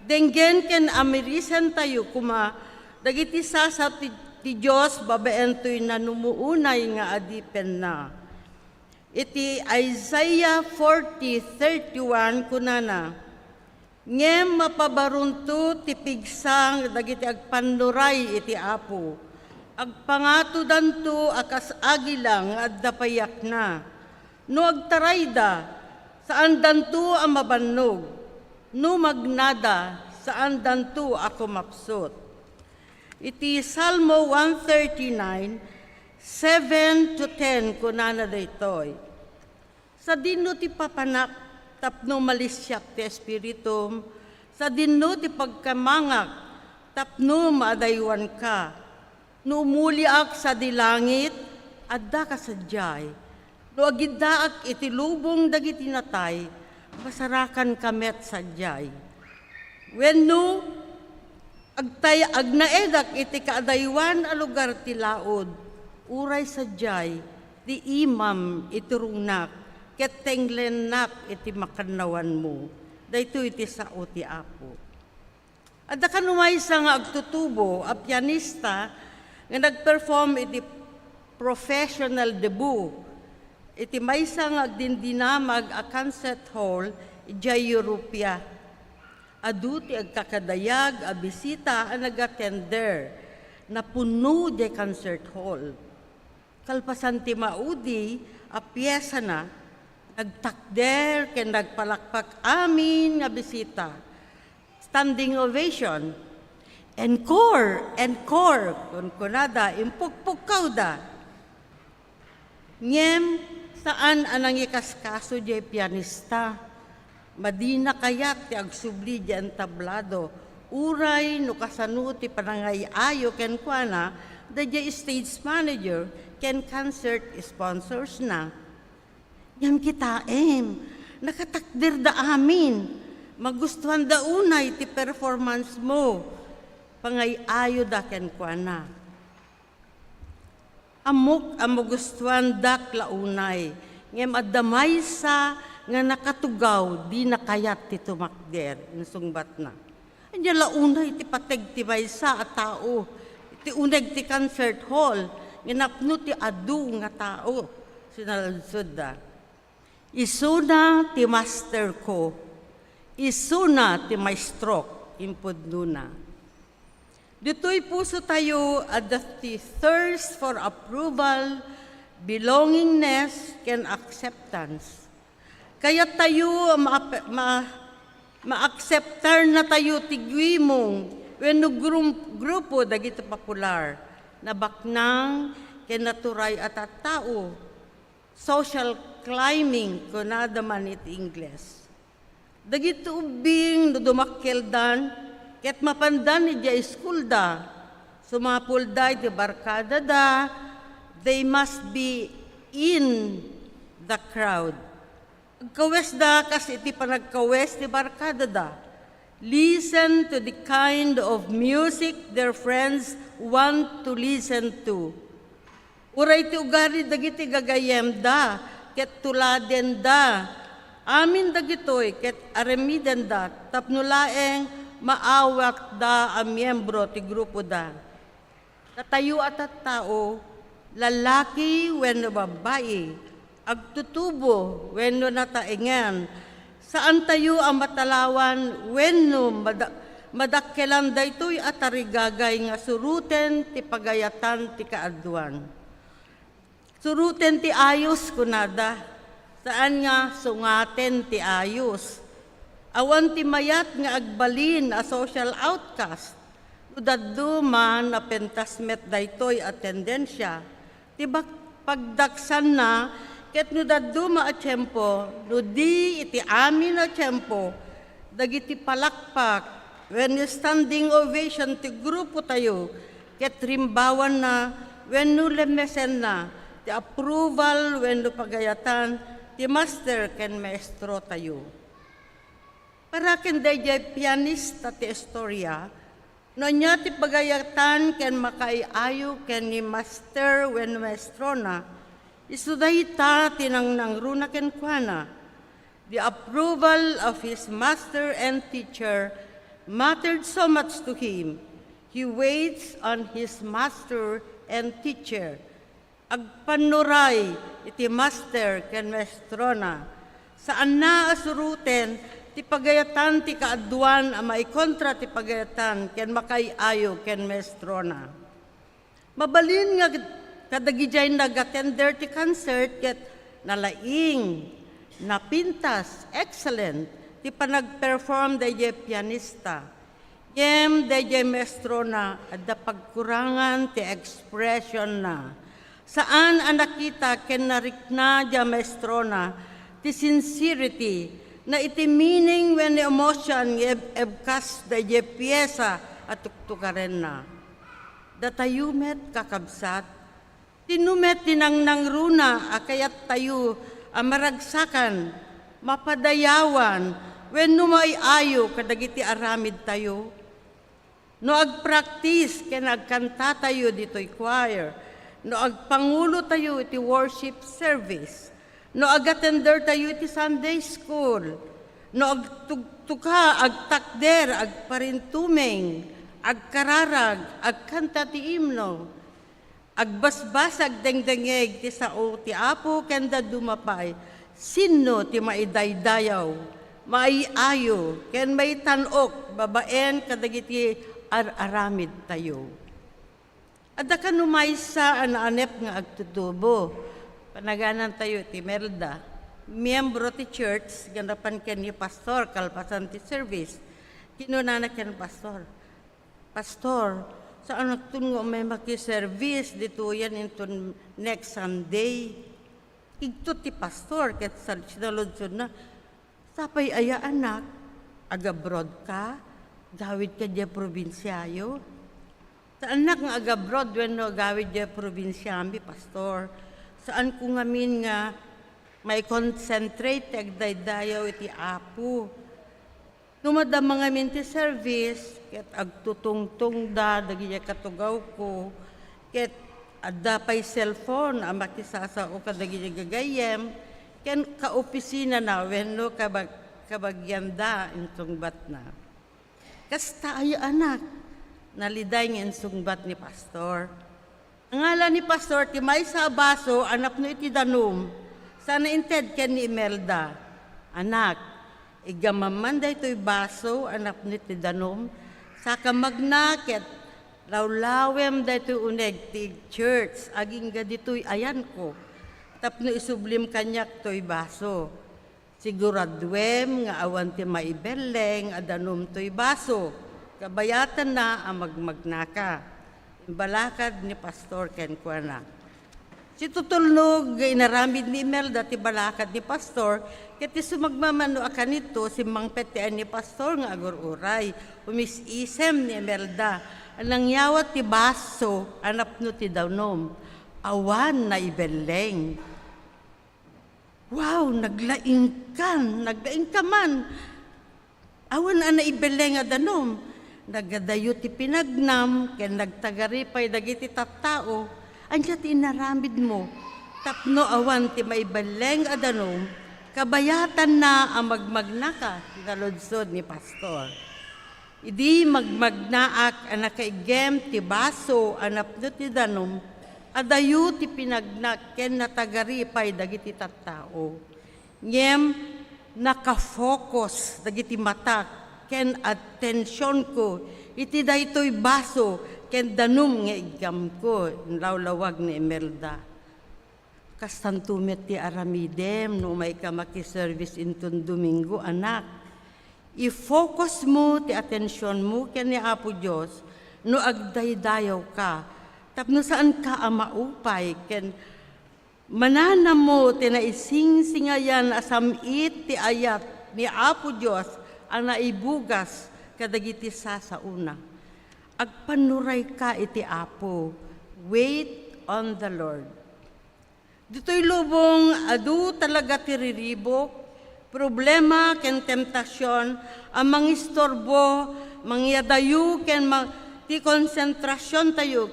denggen ken amirisentayo koma dagiti sasao ti, ti Dios babaen toy nanumuonay nga adipenna. Iti Isaiah forty thirty-one kunana, "Ngem mapabaronto ti pigsa dagiti agpannuray iti Apo. Agpangatodanto a kas agila nga adda payakna." No agtarayda, saandanto a mabannog. No magnada, saandanto a kumapsut. Iti Salmo one thirty-nine, seven to ten, kunana daytoy, "Sadino ti papanak tapno malisiak ti espiritum? Sadino ti pagkamangak tapno maadaywanka?" No umuliak sadi langit, addaka sadiay. No agiddaak iti lubong dagiti natay, masarakanka met sadiay. Wenno agtay-, agnaedak iti kaadaywan a lugar ti laud, uray sadiay ti imam iti rungnak ket tenglennak iti makannawanmo. Daytoy ti sao ti Apo. Adda kano maysa nga agtutubo a pianista nga nagperform iti professional debut iti maysa nga agdindinamag a concert hall idiay Europia. Adu ti agkakadayag a bisita a nag-attender. Napunno diay concert hall. Kalpasan ti maudi a piesana, nagtakder ken nagpalakpak amin nga bisita. Standing ovation. "Encore! Encore!" kunkunada, impukpukkawda. Ngem saan a nangikaskaso diay pianista. Madina kayat ti agsubli diay entablado, uray no kasano ti panangay-ayo kenkuana daydiay stage manager ken concert sponsorsna. Ngem kitaem, nakatakderda amin. Magustuanda unay ti performance mo. Pangay-ayoda kenkuana. Ammok a magustuandak la unay, ngem adda maysa nga nakatugaw, dina kayat ti tumakder, insungbatna. Ania la unay ti pateg ti maysa a tao iti ti uneg ti concert hall, nga napno ti adu nga tao, sinaludsodda. "Isuna ti masterko, isuna ti maestrok," impudnona. Ditoy pusotayo adda ti thirst for approval, belongingness, ken acceptance. Kayattayo a maap-, ma-, maakseptarnatayo ti guimong wenno grum-, grupo dagiti popular, nabaknang, ken naturay a tattao. Social climbing, kunada man iti Ingles. Dagiti ubbing no dumakkeldan ket mapandan idiay iskulda, sumapulda iti barkadada, they must be in the crowd. Agkawesda kas iti panagkawes ti barkadada. Listen to the kind of music their friends want to listen to. Uray ti ugali dagiti gagayyemda ket tuladenda. Amin dagitoy ket aramidenda tapno laeng maawatda a miembro ti grupoda. Datayo a tattao, lalaki wenno babbai, agtutubo wenno nataengan, saantayo a matalawan wenno mada-, madakkelan daytoy a tarigagay nga suroten ti pagayatan ti kaaduan. Suroten ti ayos, kunada. Saan nga sungaten ti ayos. Awan ti mayat nga agbalin a social outcast. No dadduma, napentas met daytoy a tendensia ti bak-, pagdaksanna, ket no dadduma a tiempo, no di iti amin a tiempo, dagiti palakpak wenno standing ovation ti grupotayo, ket rimbawanna wenno lemmesenna ti approval wenno pagayatan ti master ken maestrotayo. Para ken daydiay pianista ti istoria, no ania ti pagayatan ken makaay-ayo ken ni master wenno maestrona, isu dayta ti nangnangruna kenkuana. The approval of his master and teacher mattered so much to him. He waits on his master and teacher. Agpannuray iti master ken maestrona. Saanna a suroten ti pagayatan ti kaaduan a maikontra ti pagayatan ken makaay-ayo ken maestrona. Mabalin nga kadagidiay nag-attender ti concert ket nalaing, napintas, excellent ti panagperform daydiay pianista. Ngem daydiay maestrona adda pagkurangan ti expressionna. Saan a nakita ken narikna diay maestrona ti sincerity na iti meaning wenno emotion nga eb-, ebkas daydiay piesa a tuktukarenna. Datayo met, kakabsat, sino met ti nangnangruna a kayattayo a maragsakan, mapadayawan, wenno maay-ayo kadagiti aramidtayo? No agpraktis ken agkantatayo ditoy choir, no agpangulotayo iti worship service, no agatendertayo iti Sunday school, no agtugtuka, agtakder, agparintumeng, agkararag, agkanta ti imno, agbasbasa, agdengdengngeg ti sao ti Apo ken dadduma pay, sinno ti maidaydayaw, maay-ayo, ken maitan-ok babaen kadagiti ar-aramidtayo? Adda kano maysa a naanep nga agtutubo. Panaganantayo iti Imelda. Miyembro ti church, nga napan ken ni pastor, kalpasan ti service. Kinunana ken pastor, "Pastor, saanakton nga umay maki-service ditoyen inton next Sunday." Igto ti pastor ket sa-, sinaludsodna, "Sapay aya, anak? Agabroad ka? Gawid ka diay probinsiayo?" "Saannak nga agabroad wenno agawid diay probinsiami, pastor. Saanko ngamin nga maikonsentrate ti agdaydayaw iti Apo." No madama ngamin ti service, ket agtutungtongda dagidiay katugawko, ket adda pay cellphone a makisasao kadagiti gagayyem ken kaopisinana wenno kabag-, kabagianda, insungbatna. "Kasta aya, anak? Naliday nga insungbat ni Pastor. Nangala ni Pastor ti maysa a baso a napno iti danum, sa nainted ken ni Imelda, "Anak, iggamam man daytoy baso a napno iti danum, saka magna ket lawlawem daytoy uneg ti church agingga ditoy ayanko, tapno isublim kaniak toy baso. Siguraduem nga awan ti maibelleng a danum toy baso, kabayatanna a magmagnaka." Imbalakad ni Pastor kenkuana. Situtulnog nga inaramid ni Imelda ti balakad ni Pastor, ket ti sumagmamano a kanito, simmangpet ti ayan ni Pastor nga agur-uray. Umis-isem ni Imelda a nangyawat ti baso a napno ti danum. Awan naibelleng. Wow, naglaingkan, naglaingka man. Awan a naibelleng a danum. Nagadayo ti pinagnam ken nagtagari pay dagiti tattao. Ania ti inaramidmo? Tapno awan ti maibelleng a danum, kabayatanna a magmagnaka, sinaludsod ni Pastor. Idi magmagnaak a nakaiggem ti baso a napno ti danum, adayo ti pinagnak ken natagari pay dagiti tattao. Ngem nakafocus dagiti matak ken atensionko iti daytoy baso ken danum nga iggamko, inlawlawag ni Imelda. Kastanto met ti aramidem no umayka makiservice inton Domingo, anak. I-focus mo ti atensionmo ken ni Apo Dios no agdaydayawka, tapno saanka a maupay ken mananammo ti naisingsingayan a sam-it ti ayat ni Apo Dios a naibugas kadagiti sasaona. Agpannurayka iti Apo. Wait on the Lord. Ditoy lubong, adu talaga ti riribuk, problema, ken temptasion a mangistorbo, mangyadayo, ken ma-, ti konsentrasiontayo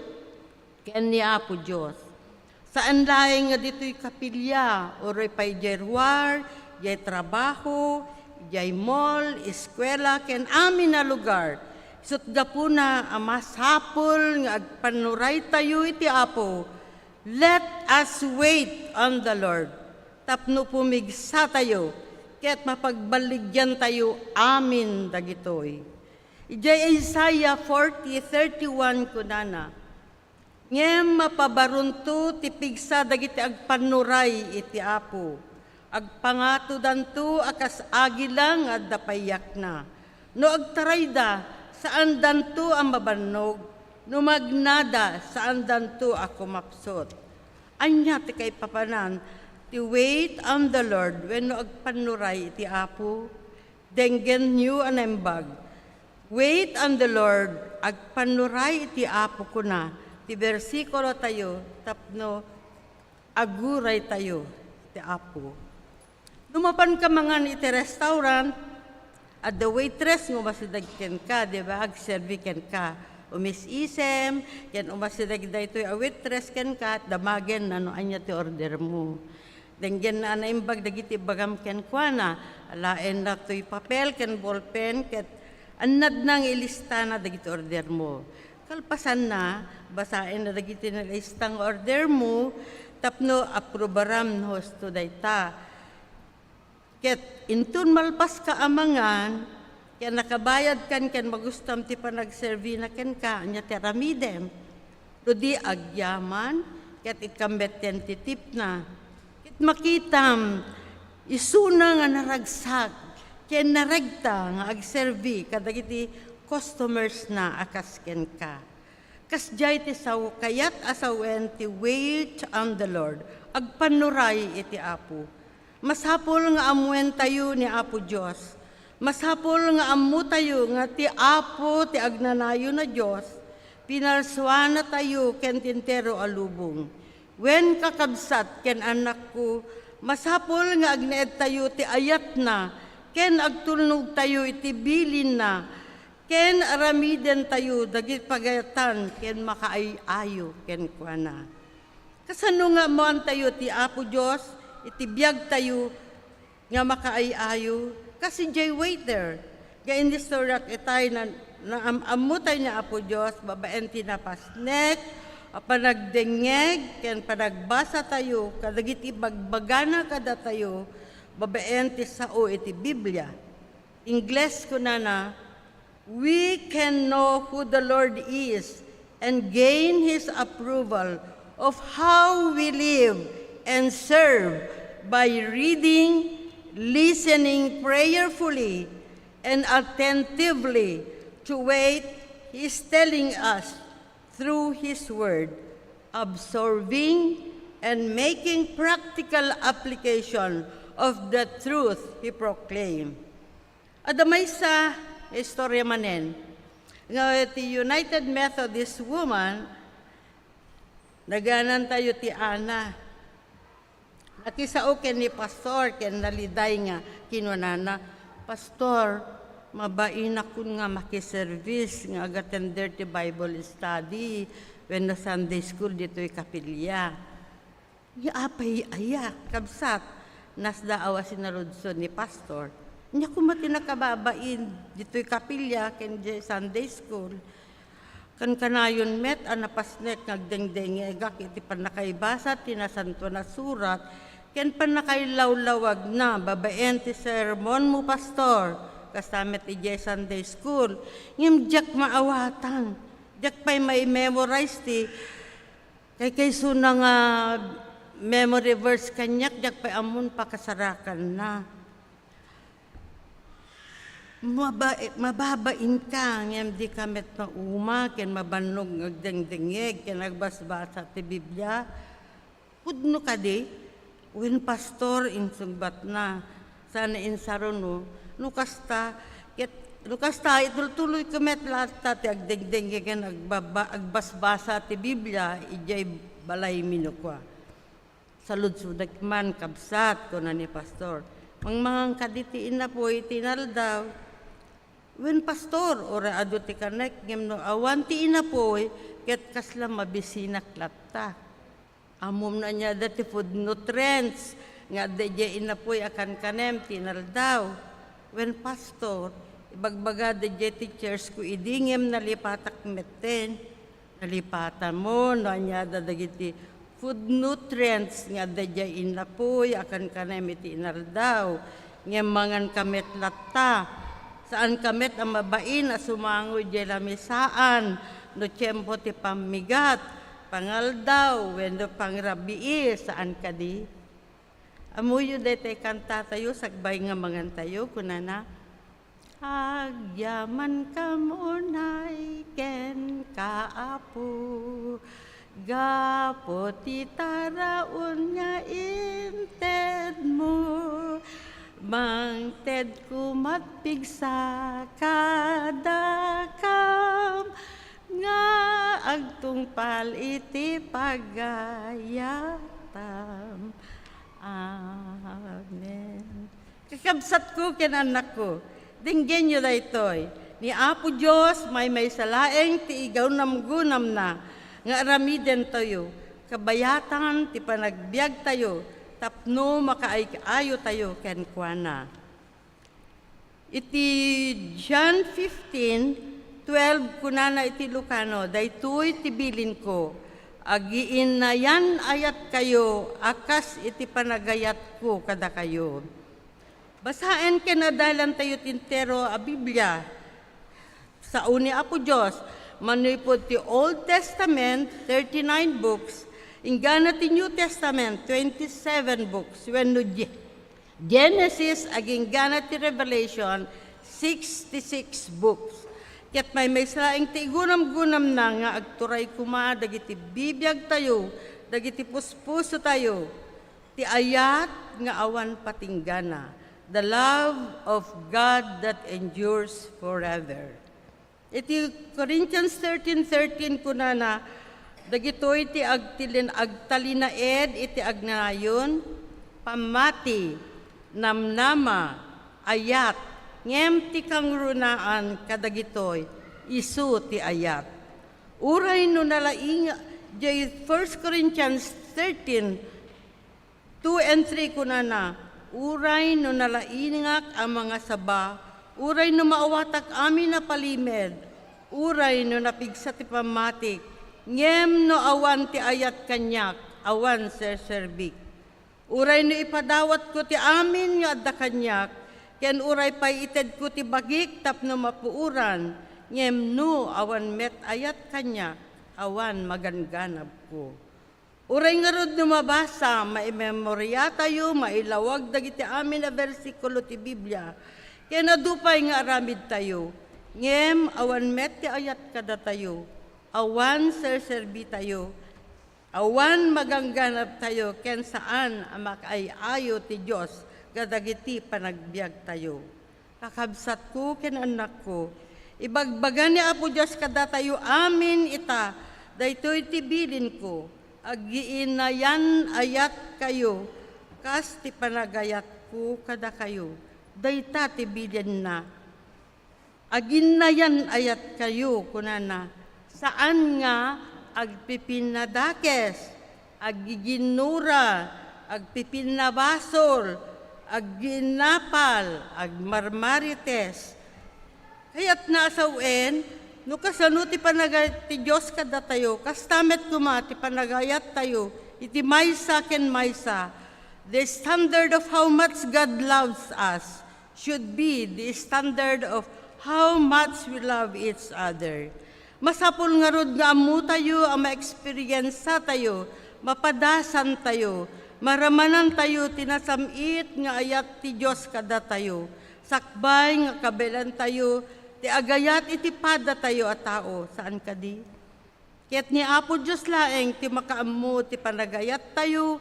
ken ni Apo Dios. Saan laeng nga ditoy kapilya, uray pay idiay ruar, idiay trabaho, idiay mall, eskuela, ken amin a lugar. Isut' gapuna a masapul nga agpannuraytayo iti Apo. Let us wait on the Lord, tapno pumigsatayo, ket mapagballigiantayo amin dagitoy. Idiay Isaiah forty thirty-one kunana, "Ngem mapabarunto ti pigsa dagiti agpannuray iti Apo. Agpangatodanto a kas agila nga adda payakna. No agtarayda, saandanto a mabannog. No magnada, saandanto a kumapsut." Ania ti kaipapanan ti wait on the Lord wenno agpannuray iti Apo? Denggenyo a naimbag. "Wait on the Lord, agpannuray iti Apo," kuna ti bersikulo tayo, tapno aguraytayo ti Apo. No mapanka mangan iti restaurant, adda waitress nga umasideg kenka, di ba? Agserbi kenka. Umis-isem, ken umasideg daytoy a waitress kenka, damagenna no ania ti order mo. Denggenna a naimbag dagiti ibagam kenkuana, alaenna toy papel ken bolpen, ket annadna nga ilistana dagiti order mo. Kalpasanna, basaenna dagiti nalista nga order mo tapno aprobaram no husto dayta. Ket inton malpaska a mangan, ken nakabayadkan ken magustom ti panagserbina kenka, ania ti aramidem? No di agyaman, ket ikkan metten ti tipna. Ket makitam, isuna nga naragsak ken naregta nga agserbi kadagiti customersna a kas kenka. Kasdiay ti sao-, kayat a sawen ti wait on the Lord, agpannuray iti Apo. Masapul nga ammoentayo ni Apo Dios. Masapul nga ammotayo nga ti Apo ti agnanayon a Dios, pinarsuanatayo ken ti entero a lubong. Wen, kakabsat ken annakko, masapul nga agnaedtayo ti ayatna ken agtulnogtayo iti bilinna ken aramidentayo dagiti pagayatan ken makaay-ayo kenkuana. Kasano nga ammoantayo ti Apo Dios iti biagtayo nga makaay-ayo? Kas idiay waiter nga inistoryak itay na Naam-ammotayo ni Apo Dios babaen ti napasnek a panagdengngeg ken panagbasatayo kadagiti bagbagana kadatayo babaen ti sao iti Biblia. Ingles, kunana, "We can know who the Lord is and gain His approval of how we live and serve by reading, listening prayerfully, and attentively to what He is telling us through His Word, absorbing and making practical application of the truth He proclaimed." Adda maysa nga istorya manen nga ti United Methodist Woman, naganantayo ti Ana. Nakisao ken ni Pastor ken naliday nga kinunana, "Pastor, mabainakon nga makiservice nga agatender ti Bible study wenno Sunday school ditoy kapilya." Ni apay aya, kabsat, nasda awa sinaludsod ni Pastor. Ania koma ti nakababain ditoy kapilya ken diay Sunday school. Kankanayon met a napasnek nga agdengdengngegak iti pannakaibasa ti Nasantoan a Surat ken pannakailawlawagna babaen ti sermonmo, Pastor. Kasta met idiay Sunday school. Ngem diak maawatan. Diak pay mai-memorize ti kaykaysona nga memory verse kaniak, diak pay ammon pakasarakanna. Maba-, mababainka, ngem dika met mauma ken mabannog nga agdengdengngeg ken agbasbasa ti Biblia? Pudno kadi? Wen, Pastor, insungbatna. Saan a insaruno. No kasta, ket, no kasta, itultuloyko met latta ti agdengdengngeg ken agbaba-, agbasbasa ti Biblia idiay balaymi no kua. Saludsodek man, kabsat, kuna ni Pastor. Mangmangan kadi ti inapuy iti inaldaw? Wen, Pastor, uray adu ti kanek, ngem no awan ti inapuy, ket kasla mabisinak latta. Ammom no ania da ti food nutrients nga adda idiay inapuy a kankanem ti inaldaw. Wen, Pastor, ibagbagada idiay teachers ko idi, ngem nalipatak metten. Nalipatanmo no ania da dagiti food nutrients nga adda idiay inapuy a kankanem iti inaldaw, ngem manganka met latta. Saanka met a mabain a sumango idiay lamisaan no tiempo ti pammigat, pangaldaw, wenno pangrabii, saan kadi? Ammoyo daytoy kantatayo sakbay nga mangantayo, kunana, "Agyamanka unay kenka, Apo, gapu ti taraon nga intedmo. Mangted koma't pigsa kadakam nga agtungpal iti pagayatam." Amen. Kakabsatko ken annakko, denggenyo daytoy. Ni Apo Dios maymaysa laeng ti igunamgunamna nga aramidentayo, kabayatan ti panagbiagtayo tapno makaay-ayotayo kenkuana. Iti John fifteen twelve, kunana iti Ilocano, "Daytoy ti bilinko, agiinnayan-ayatkayo a kas iti panagayatko kadakayo." Basaen ken addaelantayo ti entero a Biblia. Sao ni Apo Dios, manipud ti Old Testament, thirty-nine books, inggana ti New Testament, twenty-seven books, wenno Ge-, Genesis, aginggana ti Revelation, sixty-six books. Ket maymaysa laeng ti igunamgunamna nga agturay koma dagiti bibiagtayo, dagiti puspusotayo, ti ayat nga awan patinggana, the love of God that endures forever. Iti Corinthians thirteen thirteen, kunana, "Dagitoy ti agtilin-, agtalinaed iti agnayon, pammati, namnama, ayat, ngem ti kangrunaan kadagitoy, isu ti ayat." Uray no nalaing-, diay First Corinthians thirteen, two and three, kunana, "Uray no nalaingak a mangasaba, uray no maawatak amin a palimed, Uray no napigsa ti pammatik, ngem no awan ti ayat kaniak, awan serserbik. Uray no ipadawatko ti amin nga adda kaniak, ken uray pay itedko ti bagik tapno mapuoran, ngem no awan met ayat kaniak, awan magangganabko. Uray ngarud no mabasa, maimemoriatayo, mailawag dagiti amin a bersikulo ti Biblia, ken adu pay nga aramidtayo, ngem awan met ti ayat kadatayo, awan serserbitayo, awan magangganabtayo, ken saan a makaay-ayo ti Dios kadagiti panagbiagtayo. Kakabsatko ken annakko, ibagbaga ni Apo Dios kadatayo amin ita, daytoy ti bilinko, aggiinayan-ayatkayo, kas ti panagayatko kadakayo. Dayta ti bilinna. Aginayan-ayatkayo, kunana, saan nga agpipinnadakes, aggiginnura, agpipinnabasol, aggiinnapal, agmarmarites. Kayatna a sawen, no kasano ti panagayat ti Dios kadatayo, kasta met koma ti panagayattayo iti maysa ken maysa. The standard of how much God loves us should be the standard of how much we love each other. Masapul ngarud nga ammotayo a maeksperiensatayo, mapadasantayo, maramanantayo ti nasam-it nga ayat ti Dios kadatayo, sakbay nga kabaelantayo ti agayat iti padatayo a tao, saan kadi? Ket ni Apo Dios laeng ti makaammo ti panagayattayo,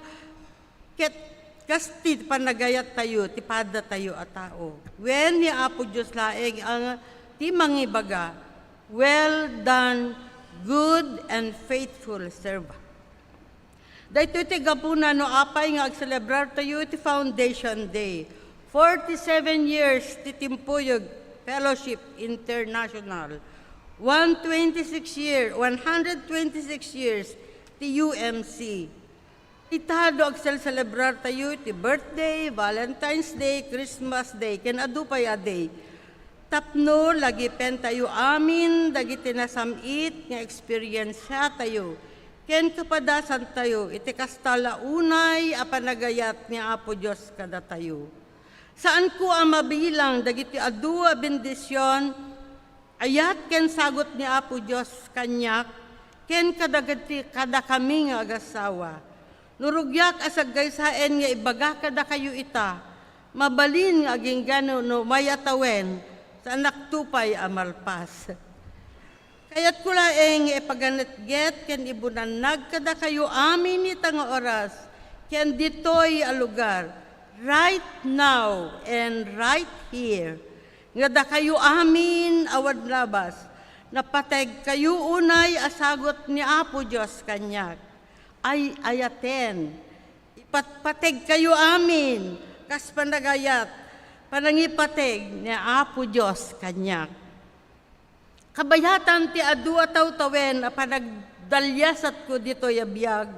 ket kas ti panagayattayo ti padatayo a tao. Wen, ni Apo Dios laeng ang ti mangibaga, "Well done, good and faithful servant." Daytoy ti gapuna no apay nga agselebrartayo iti Foundation Day, forty-seven years ti Timpuyog Fellowship International, one twenty-six year, one hundred twenty-six years ti U M C. Ita no agselselebrartayo iti birthday, Valentine's Day, Christmas Day, ken adu pay a day. Tapno lagipentayo amin dagiti nasam-it nga eksperiensiatayo ken kapadasantayo iti kasta la unay a panagayat ni Apo Dios kadatayo. Saanko a mabilang dagiti adu a bendision, ayat ken sagut ni Apo Dios kaniak ken kadagiti kadakami nga agassawa. No rugiak a saggaysaen nga ibaga kadakayo ita, mabalin nga agingga no, no mayat a wen, saanakto pay a malpas. Kayatko laeng nga ipaganetget ken ibunannag kadakayo amin ita nga oras ken ditoy a lugar, right now and right here, nga dakayo amin a wadlabas, napategkayo unay a sagut ni Apo Dios kaniak. Ay-ayaten, ipatpategkayo amin kas panagayat, panangipateg ni Apo Dios kaniak. Kabayatan ti adu a tawtawen a panagdaliasatko ditoy a biag,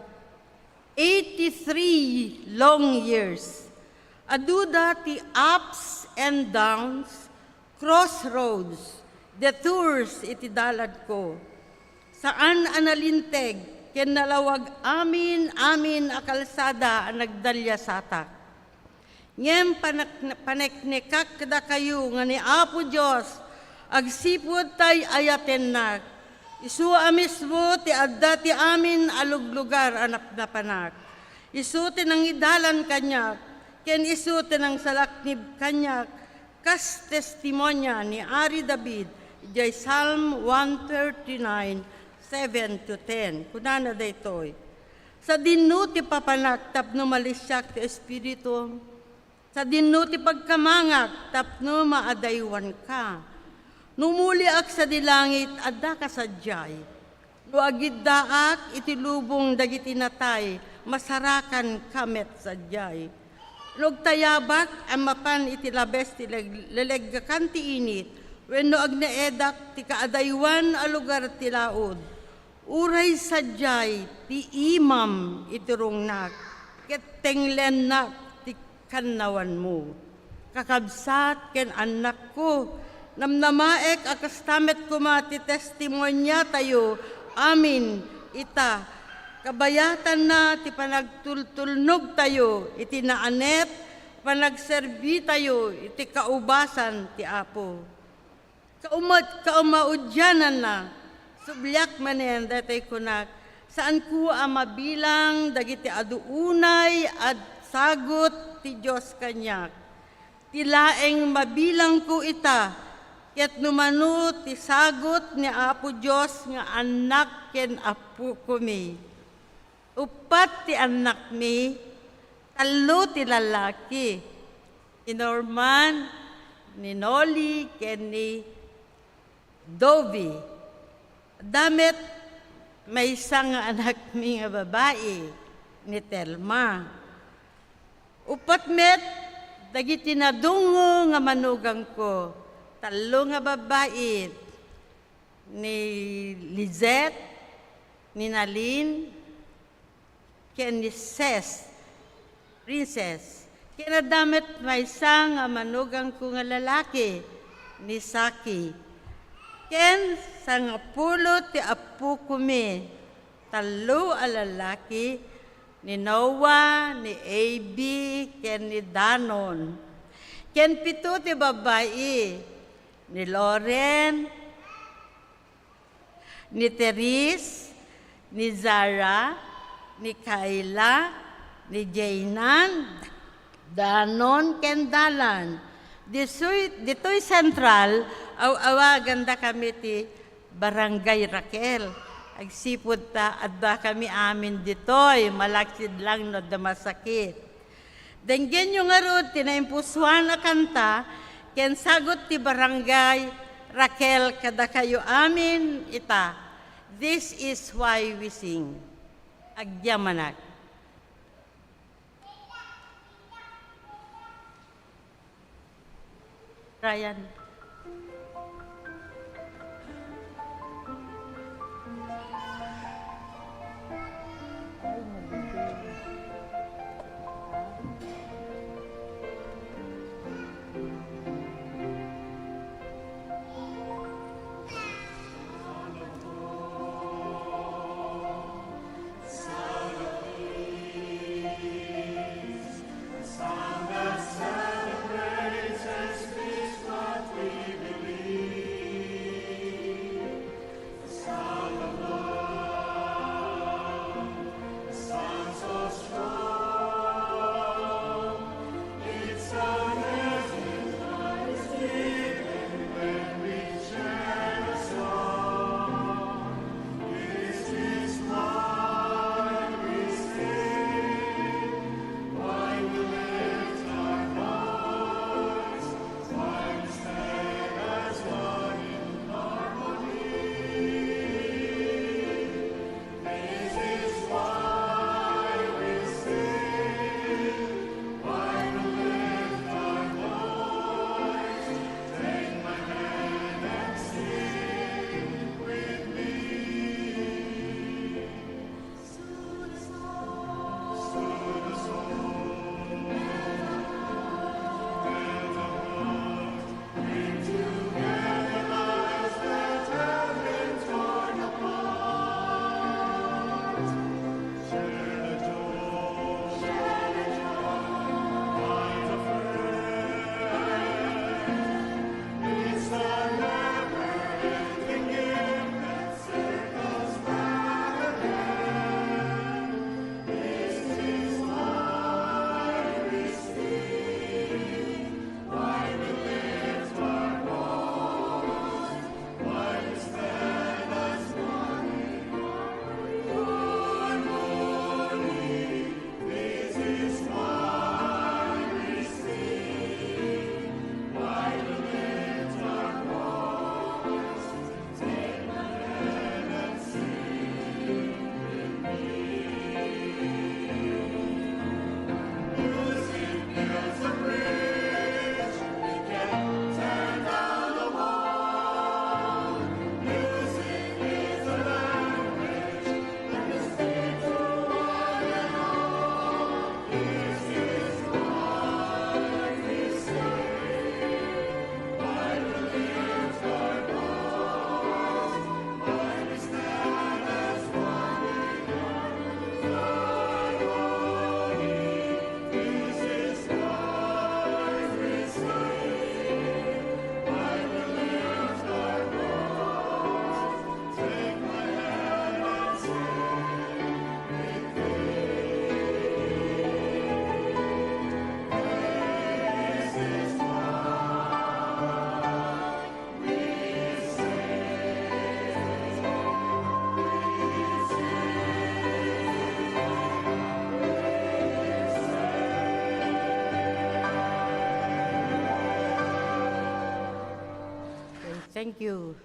eighty-three long years. Aduda ti ups and downs, crossroads, detours iti dalanko. Saan a nalinteg ken nalawag amin, amin a kalsada a nagdaliasatak. Ngem panek-, paneknekak kadakayo nga ni Apo Dios agsipud tay ayatennak. Isu a mismo ti adda ti amin a luglugar a napnapanak. Isu ti nangidalan kaniak, ken isu ti nangsalaknib kaniak, kas testimonia ni Ari David idiay Psalm one thirty-nine, seven to ten. Kunana daytoy, "Sadinno ti papanak tapno malisiak ti espiritu? Sadinno ti pagkamangak tapno maadaywanka? No muliak sadi langit, addaka sadiay. No agiddaak iti lubong dagiti natay, masarakanka met sadiay. No agtayabak a mapan iti labes ti leg-, leleggakan ti init, wenno agnaedak ti kaadaywan a lugar ti laud, uray sadiay ti imam iti rungnak, ket tenglennak ti kannawanmo." Kakabsat ken annakko, Namnamaek a kasta met koma ti testimoniatayo amin ita. Kabayatanna ti panagtultulnogtayo iti naanep, panagserbitayo iti kaubasan ti Apo. Kauma-, kaumaudiananna, subliak manen daytoy kunak, saanko a mabilang dagiti adu unay a sagut ti Dios kaniak. Ti laeng mabilangko ita, ket no mano ti sagut ni Apo Dios nga annak ken appokomi. Uppat ti annakmi, tallo ti lalaki, ni Norman, ni Noli, ken ni Dovi. Adda met maysa nga anakmi nga babai, ni Telma. Uppat met dagiti nadungngo nga manugangko, tallo nga babai, ni Lizette, ni Nalin, ken ni Ses, Princess. Ken adda met maysa nga manugangko nga lalaki, ni Saki. Ken sangapulo ti appokomi, tallo a lalaki, ni Noah, ni Abe, ken ni Danon. Ken pito ti babai, ni Loren, ni Therese, ni Zara, ni Kayla, ni Jaynan, Danon, ken Dalan. Disoy-, ditoy Central, aw-awagandakami ti Barangay Raquel. Agsipud ta addakami amin ditoy, malaksid lang no adda masakit. Denggenyo ngarud ti naimpusoan a kanta ken sagut ti barangay Raquel kadakayo amin ita. This is why we sing. Agyamanak. Ryan. Thank you.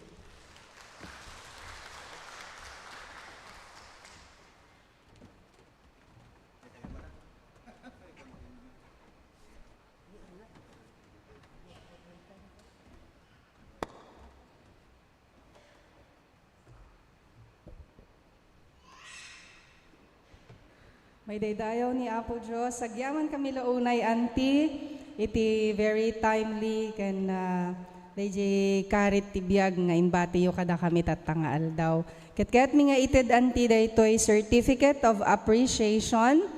Maidaydayaw ni Apo Dios. Agyaman kami la unay, Auntie, iti very timely ken, ah, daydiay karit ti biag nga imbatiyo kadakami tatta nga aldaw. Ket kayatmi nga ited, Auntie, daytoy Certificate of Appreciation,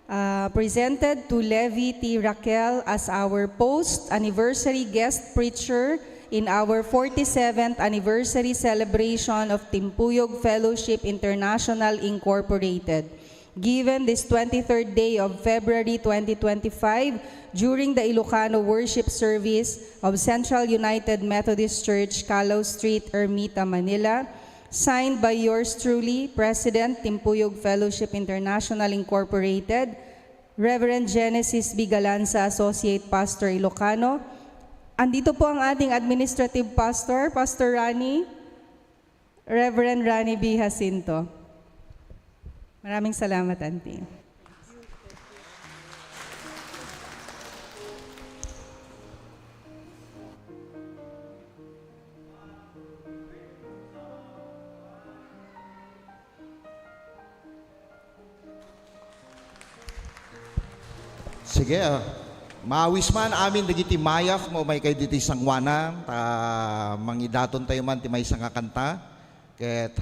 ah, presented to Levy T. Raquel as our post-anniversary guest preacher in our forty-seventh anniversary celebration of Timpuyog Fellowship International Incorporated, given this twenty-third day of February twenty twenty-five during the Ilocano worship service of Central United Methodist Church, Callao Street, Ermita, Manila. Signed by yours truly, President, Timpuyog Fellowship International Incorporated, Reverend Genesis B. Galanza, Associate Pastor, Ilocano. Andito po ang ating administrative pastor, Pastor Rani, Reverend Rani B. Jacinto. Maraming salamat, Auntie. Sige, ah. Maawis man amin dagiti mayaf nga umaykayo ditoy sangoanan, ta mangidaton tayo man ti maysa nga kanta. Ket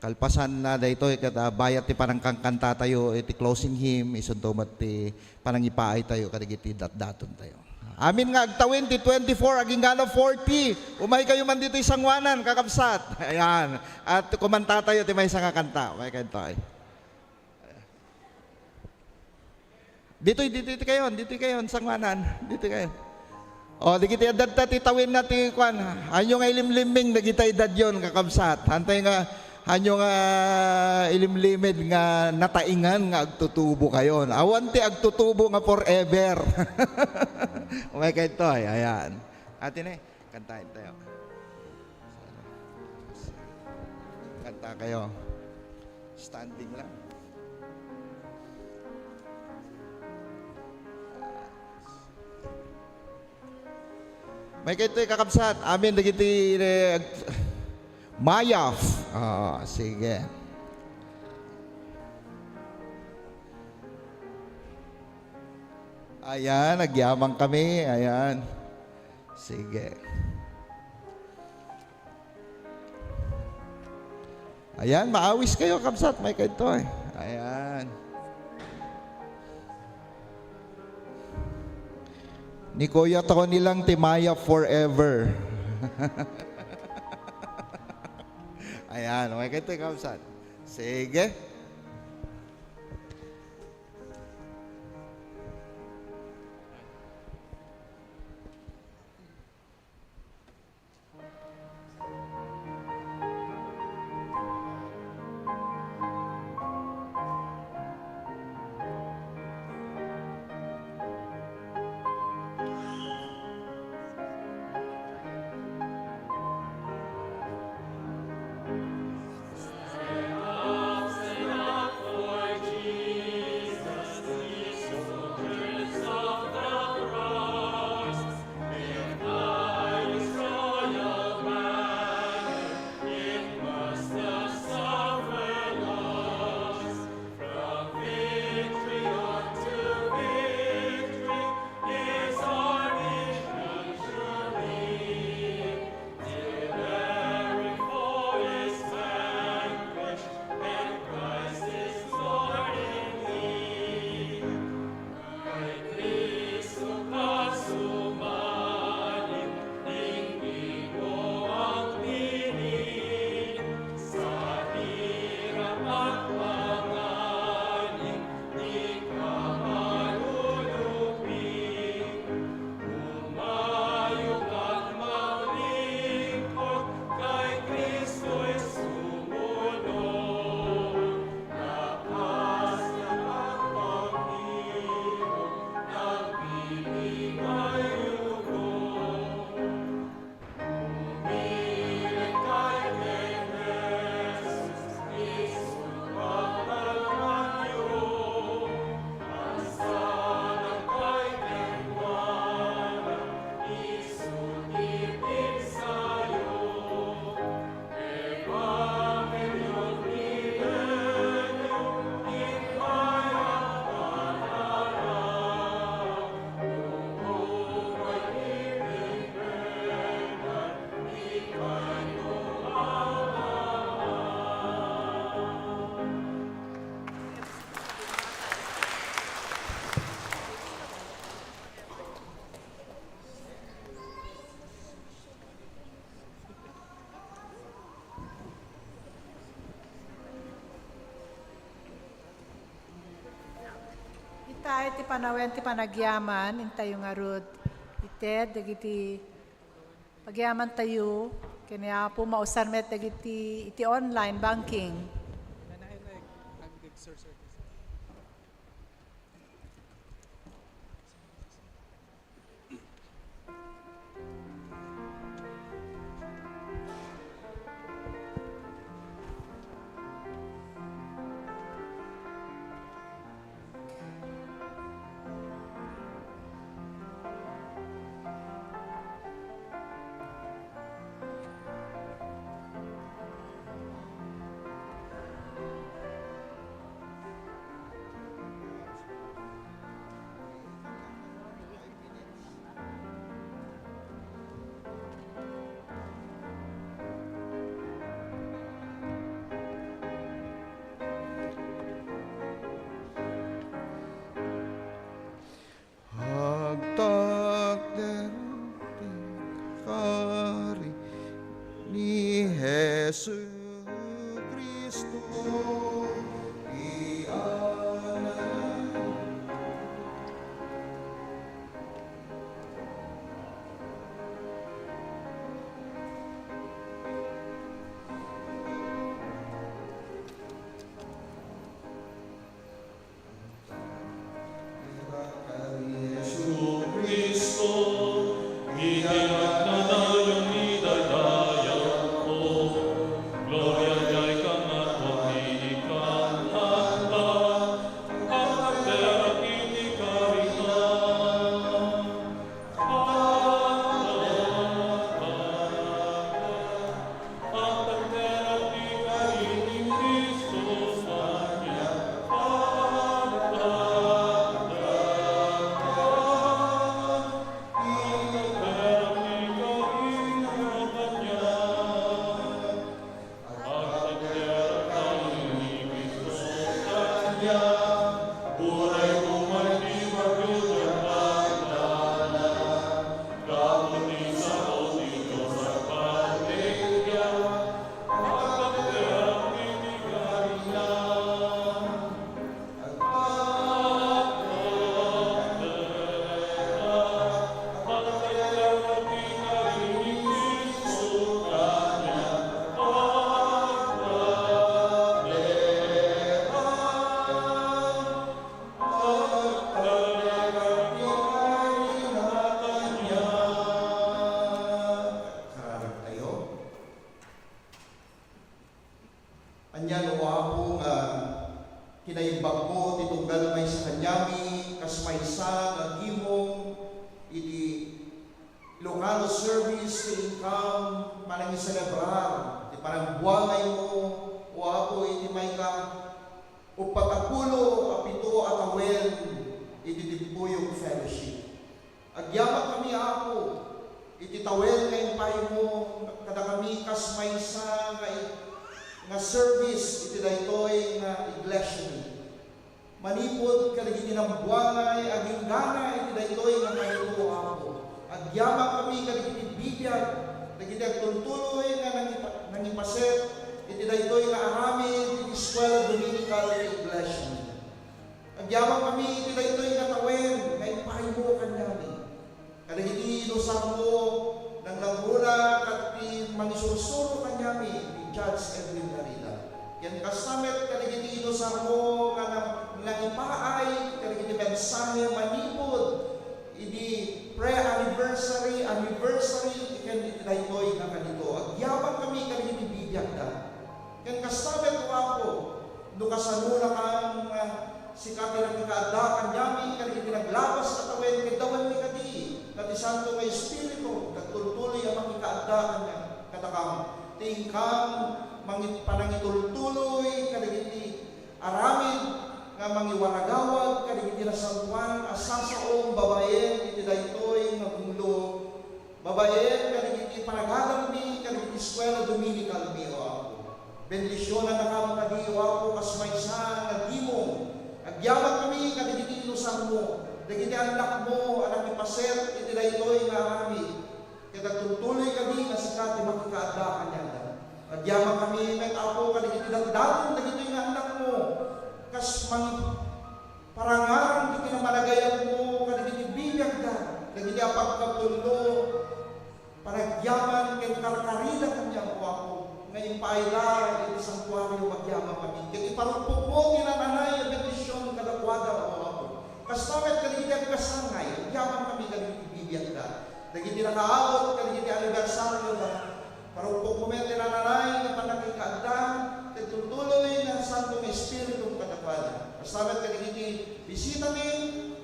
kalpasan na daytoy, ket, ah, bayat ti panangkankanta tayo iti closing hymn, isunto met ti panangipaay tayo kadagiti datdaton tayo. Amin nga agtawin ti twenty-four agingga na forty. Umaykayo man ditoy sangoanan, kakabsat. Ayan. At kumanta tayo ti maysa nga kanta. Umaykayo ditoy. Ditoy, ditoy kayon, ditoy kayon, sangoanan. Ditoy kayon. O, dagiti adda ti tawinna ti kuan. Hanyo nga ilimlimming dagiti edadyon, kakabsat. Hantay nga, hanyo nga ilimlimid nga nataingan nga agtutubo kayon. Awan ti agtutubo nga forever. Umaykayo ditoy, ayan. Ati ne. Kantaen tayo. Kanta kayo. Standing lang. Umaykayo ditoy, kakabsat. Amin dagiti, eh, ag-, mayaf. Ah, sige. Ayan, nagyaman kami. Ayan. Sige. Ayan, maawis kayo, kabsat. Umaykayo ditoy. Ayan. Ni Kuya Tony lang ti mayaf forever. Ayan, umaykayo ditoy, kabsat. Sige. Ti panawen ti panagyaman, intayo ngarud ited dagiti pagyamantayo ken ni Apo, mausar met dagiti iti online banking. Agtakder ti kari ni Jesu-Cristo, ti anak. Jesu-Cristo, iti nagnanayon ni daydayawko, gloria diay kangatoan ti ikananna, agtakderak iti karina. Kararagtayo. Ania no, O Apo, nga kinaimbagmo ti tunggal maysa kaniami kas maysa nga gimong iti Ilocano service ti inkam panangiselebrar ti panagbuangaymo, O Apo, iti mayka uppat a pulo a pito a tawen iti Timpuyog Fellowship. Agyaman kami, Apo, iti tawen nga impaymo kadakami kas maysa nga i-, nga service iti daytoy nga iglesia. Manipud kadagiti nambuangay a ginggana iti daytoy nga kanito, Apo. Agyaman kami kadagiti bibiag, dagiti agtultuloy nga nangipa-, nangipaset iti daytoy nga aramid iti eskuela dominical ti iglesia. Agyaman kami iti daytoy nga tawen nga impaymo kaniami. Kadagiti inusarmo, nangnangruna ket ti mangisursuro kaniami, ni Judge Edwin Garida. Ken kasta met kadagiti inusarmo nga nang-, nangipaay kadagiti mensahe manipud idi pre-anniversary, anniversary, ken iti daytoy nga kanito. Agyaman kami kadagiti bibiagda. Ken kasta met, O Apo, no kasanonakam, ah, sika ti nakikaadda kaniami kadagiti naglabas a tawen, ket dawanmi kadi nga ti Santo nga Espiritu nagtultuloy a mangikaadda kaniam, kadakam, ti inkam mangi-, panangitultuloy kadagiti aramid nga mangiwaragawag kadagiti nasantoan a sasaom babaen iti daytoy nga bunglo. Babaen kadagiti panagadalmi kadagiti eskuela dominical mi, O Apo. Bendisionannakam kadi, O Apo, kas maysa nga gimong. Agyaman kami kadagiti inusarmo, dagiti annakmo a nakipaset iti daytoy nga aramid. Ket agtultuloy kadi nga sika ti makikaadda kaniada. Agyaman kami met, Apo, kadagiti datdaton dagitoy nga annakmo, kas mangi-, Parangarem dagiti namanagayatmo kadagiti bibiagda, dagiti apagkapullo, panagyaman ken karkarida kaniak, O Apo, nga impaayda iti santuario, agyaman kami. Ket iparupokmo ti nananay a bendision kadakuada, O Apo. Kasta met kadagiti agkasangay, agyaman kami kadagiti bibiagda. Dagiti nakaawat kadagiti anibersarioda, parupokmo met ti nananay nga pannakikaadda, ti tultuloy nga Santo nga Espiritu kadakuada. Kasta met kadagiti bisitami,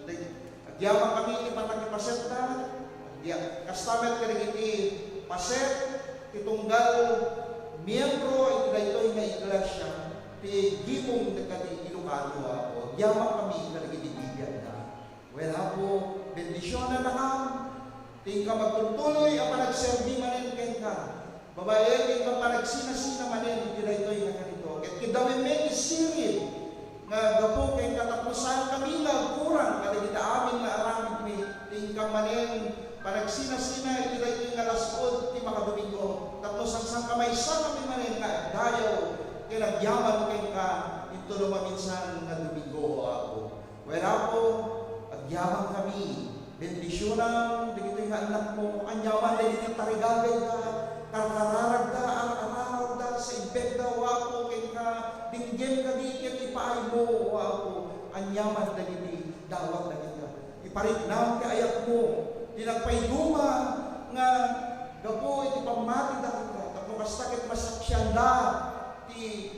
dag-, agyaman kami iti pannakipasetta, agya-, kasta met kadagiti paset ti tunggal miembro iti daytoy nga iglesia, ti gimong dagiti Ilocano, Apo. Agyaman kami kadagiti bibiagda. Wen, Apo, bendisionannakam, ti inka agtultuloy a panagserbi manen kenka, babaen ken panagsinasina manen iti daytoy nga kanito. Ket kidawemmi ti sirib nga gapu kenka tapno saankami nga agkurang kadagiti amin nga aramidmi, ti inka manen panagsinasina iti daytoy nga las-ud ti makadomingo, tapno sangsankamaysa kami manen nga agdayaw ken agyaman kenka intono maminsan nga Domingo, O Apo. Wen, Apo, agyaman kami. Bendisionam dagitoy nga annakmo. Aniaman dagiti tarigagayda, karkararagda, ar-araragda, sa imbetda, O Apo, kenka, dinggem kadi ket ipaaymo, O Apo. Aniaman dagiti dawatda kenka. Ipariknam ti ayatmo, ti nagpaiduma nga gapu iti pammatida kenka, tapno kasta ket masaksianda ti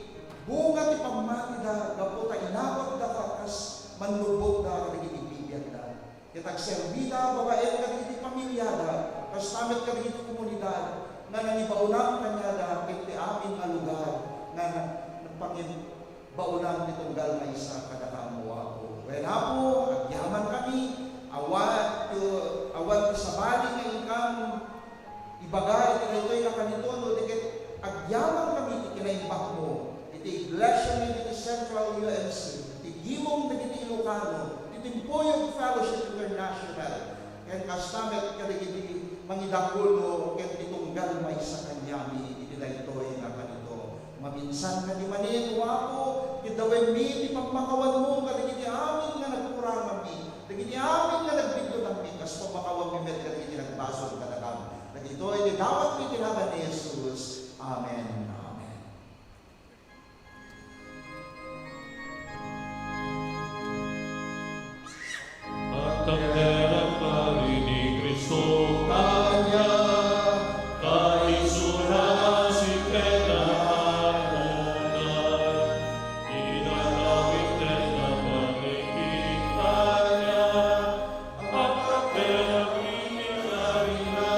bunga ti pammatida gapu ta inawatdaka kas mannubbotda kadagiti bibiagda. Ket agserbida babaen kadagiti pamiliada, kasta met kadagiti komunidad nga nangibaonam kaniada ket ti amin a lugar nga nagpangin-, baonam ti tunggal maysa kadakam, O Apo. Wen, Apo, agyaman kami, awan, awan ti sabali nga inkam ibaga iti daytoy nga kanito, no di ket agyaman kami iti kinaimbagmo, iti Iglesia ni iti Central U M C, iti gimong dagiti Ilocano, iti Timpuyog Fellowship International, ken kasta met kadagiti mangidakulo ken ti tunggal maysa kaniami iti daytoy nga kanito. Maminsan kadi manen, O Apo, kidawemmi ti pammakawanmo kadagiti amin nga nagkuranganmi, dagiti amin nga nagbiddutangmi, kas pammakawanmi met kadagiti nagbasol kadakam. Dagitoy ti dawatmi iti nagan ni Jesus. Amen. Amen. Agtaperang pari ni Cristo kaniak, ta isuna a sipnget a agtultuloy, inagawid dayta pannigik kaniak, agtaperang iti karina.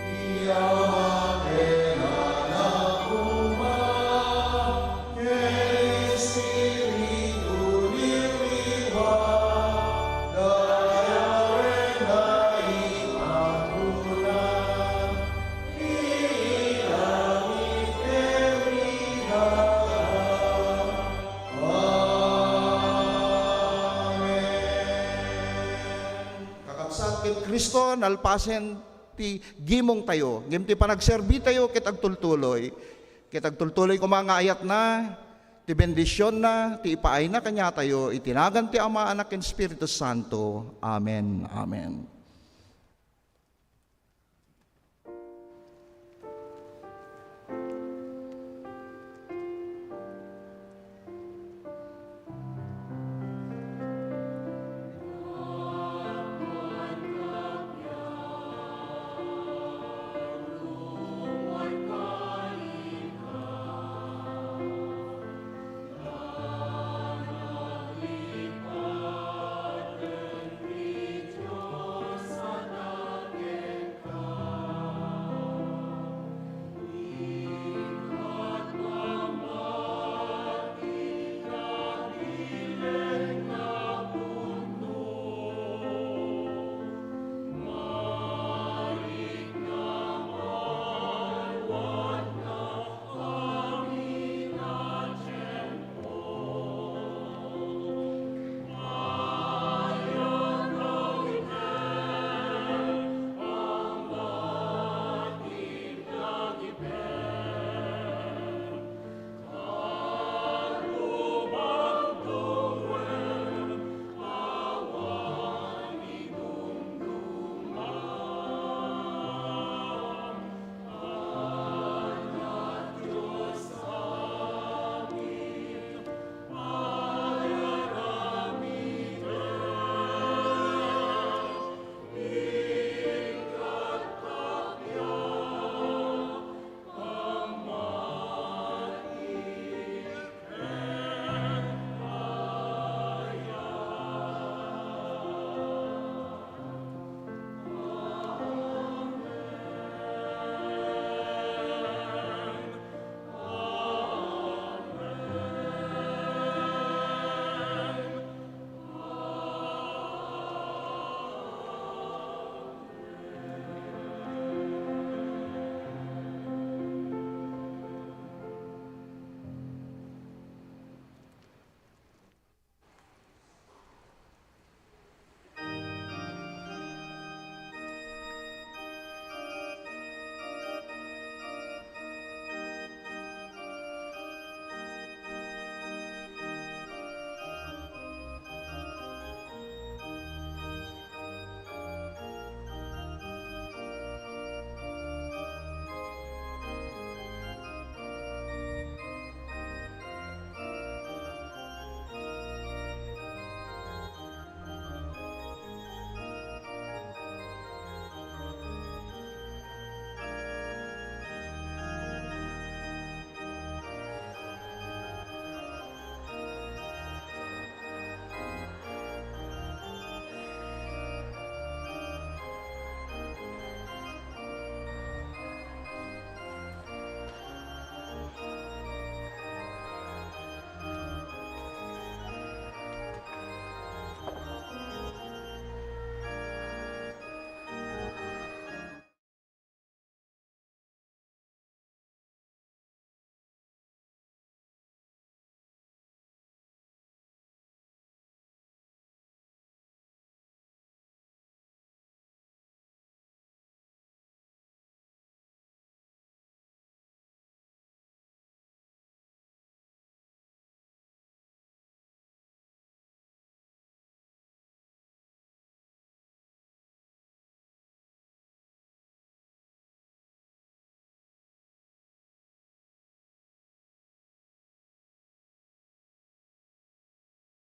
Ti Ama ken Anak koma, ken Espiritu ni Liwat, dayawenda ipatuna, iti langit ken iti daga. Amen. Kakabsat ken Cristo, nalpasen ti gimongtayo, ngem ti panagserbitayo ket agtultuloy. Ket agtultuloy koma nga ayatna, ti bendisionna, ti ipaayna kaniatayo, iti nagan ti Ama, Anak, ken Espiritu Santo. Amen. Amen.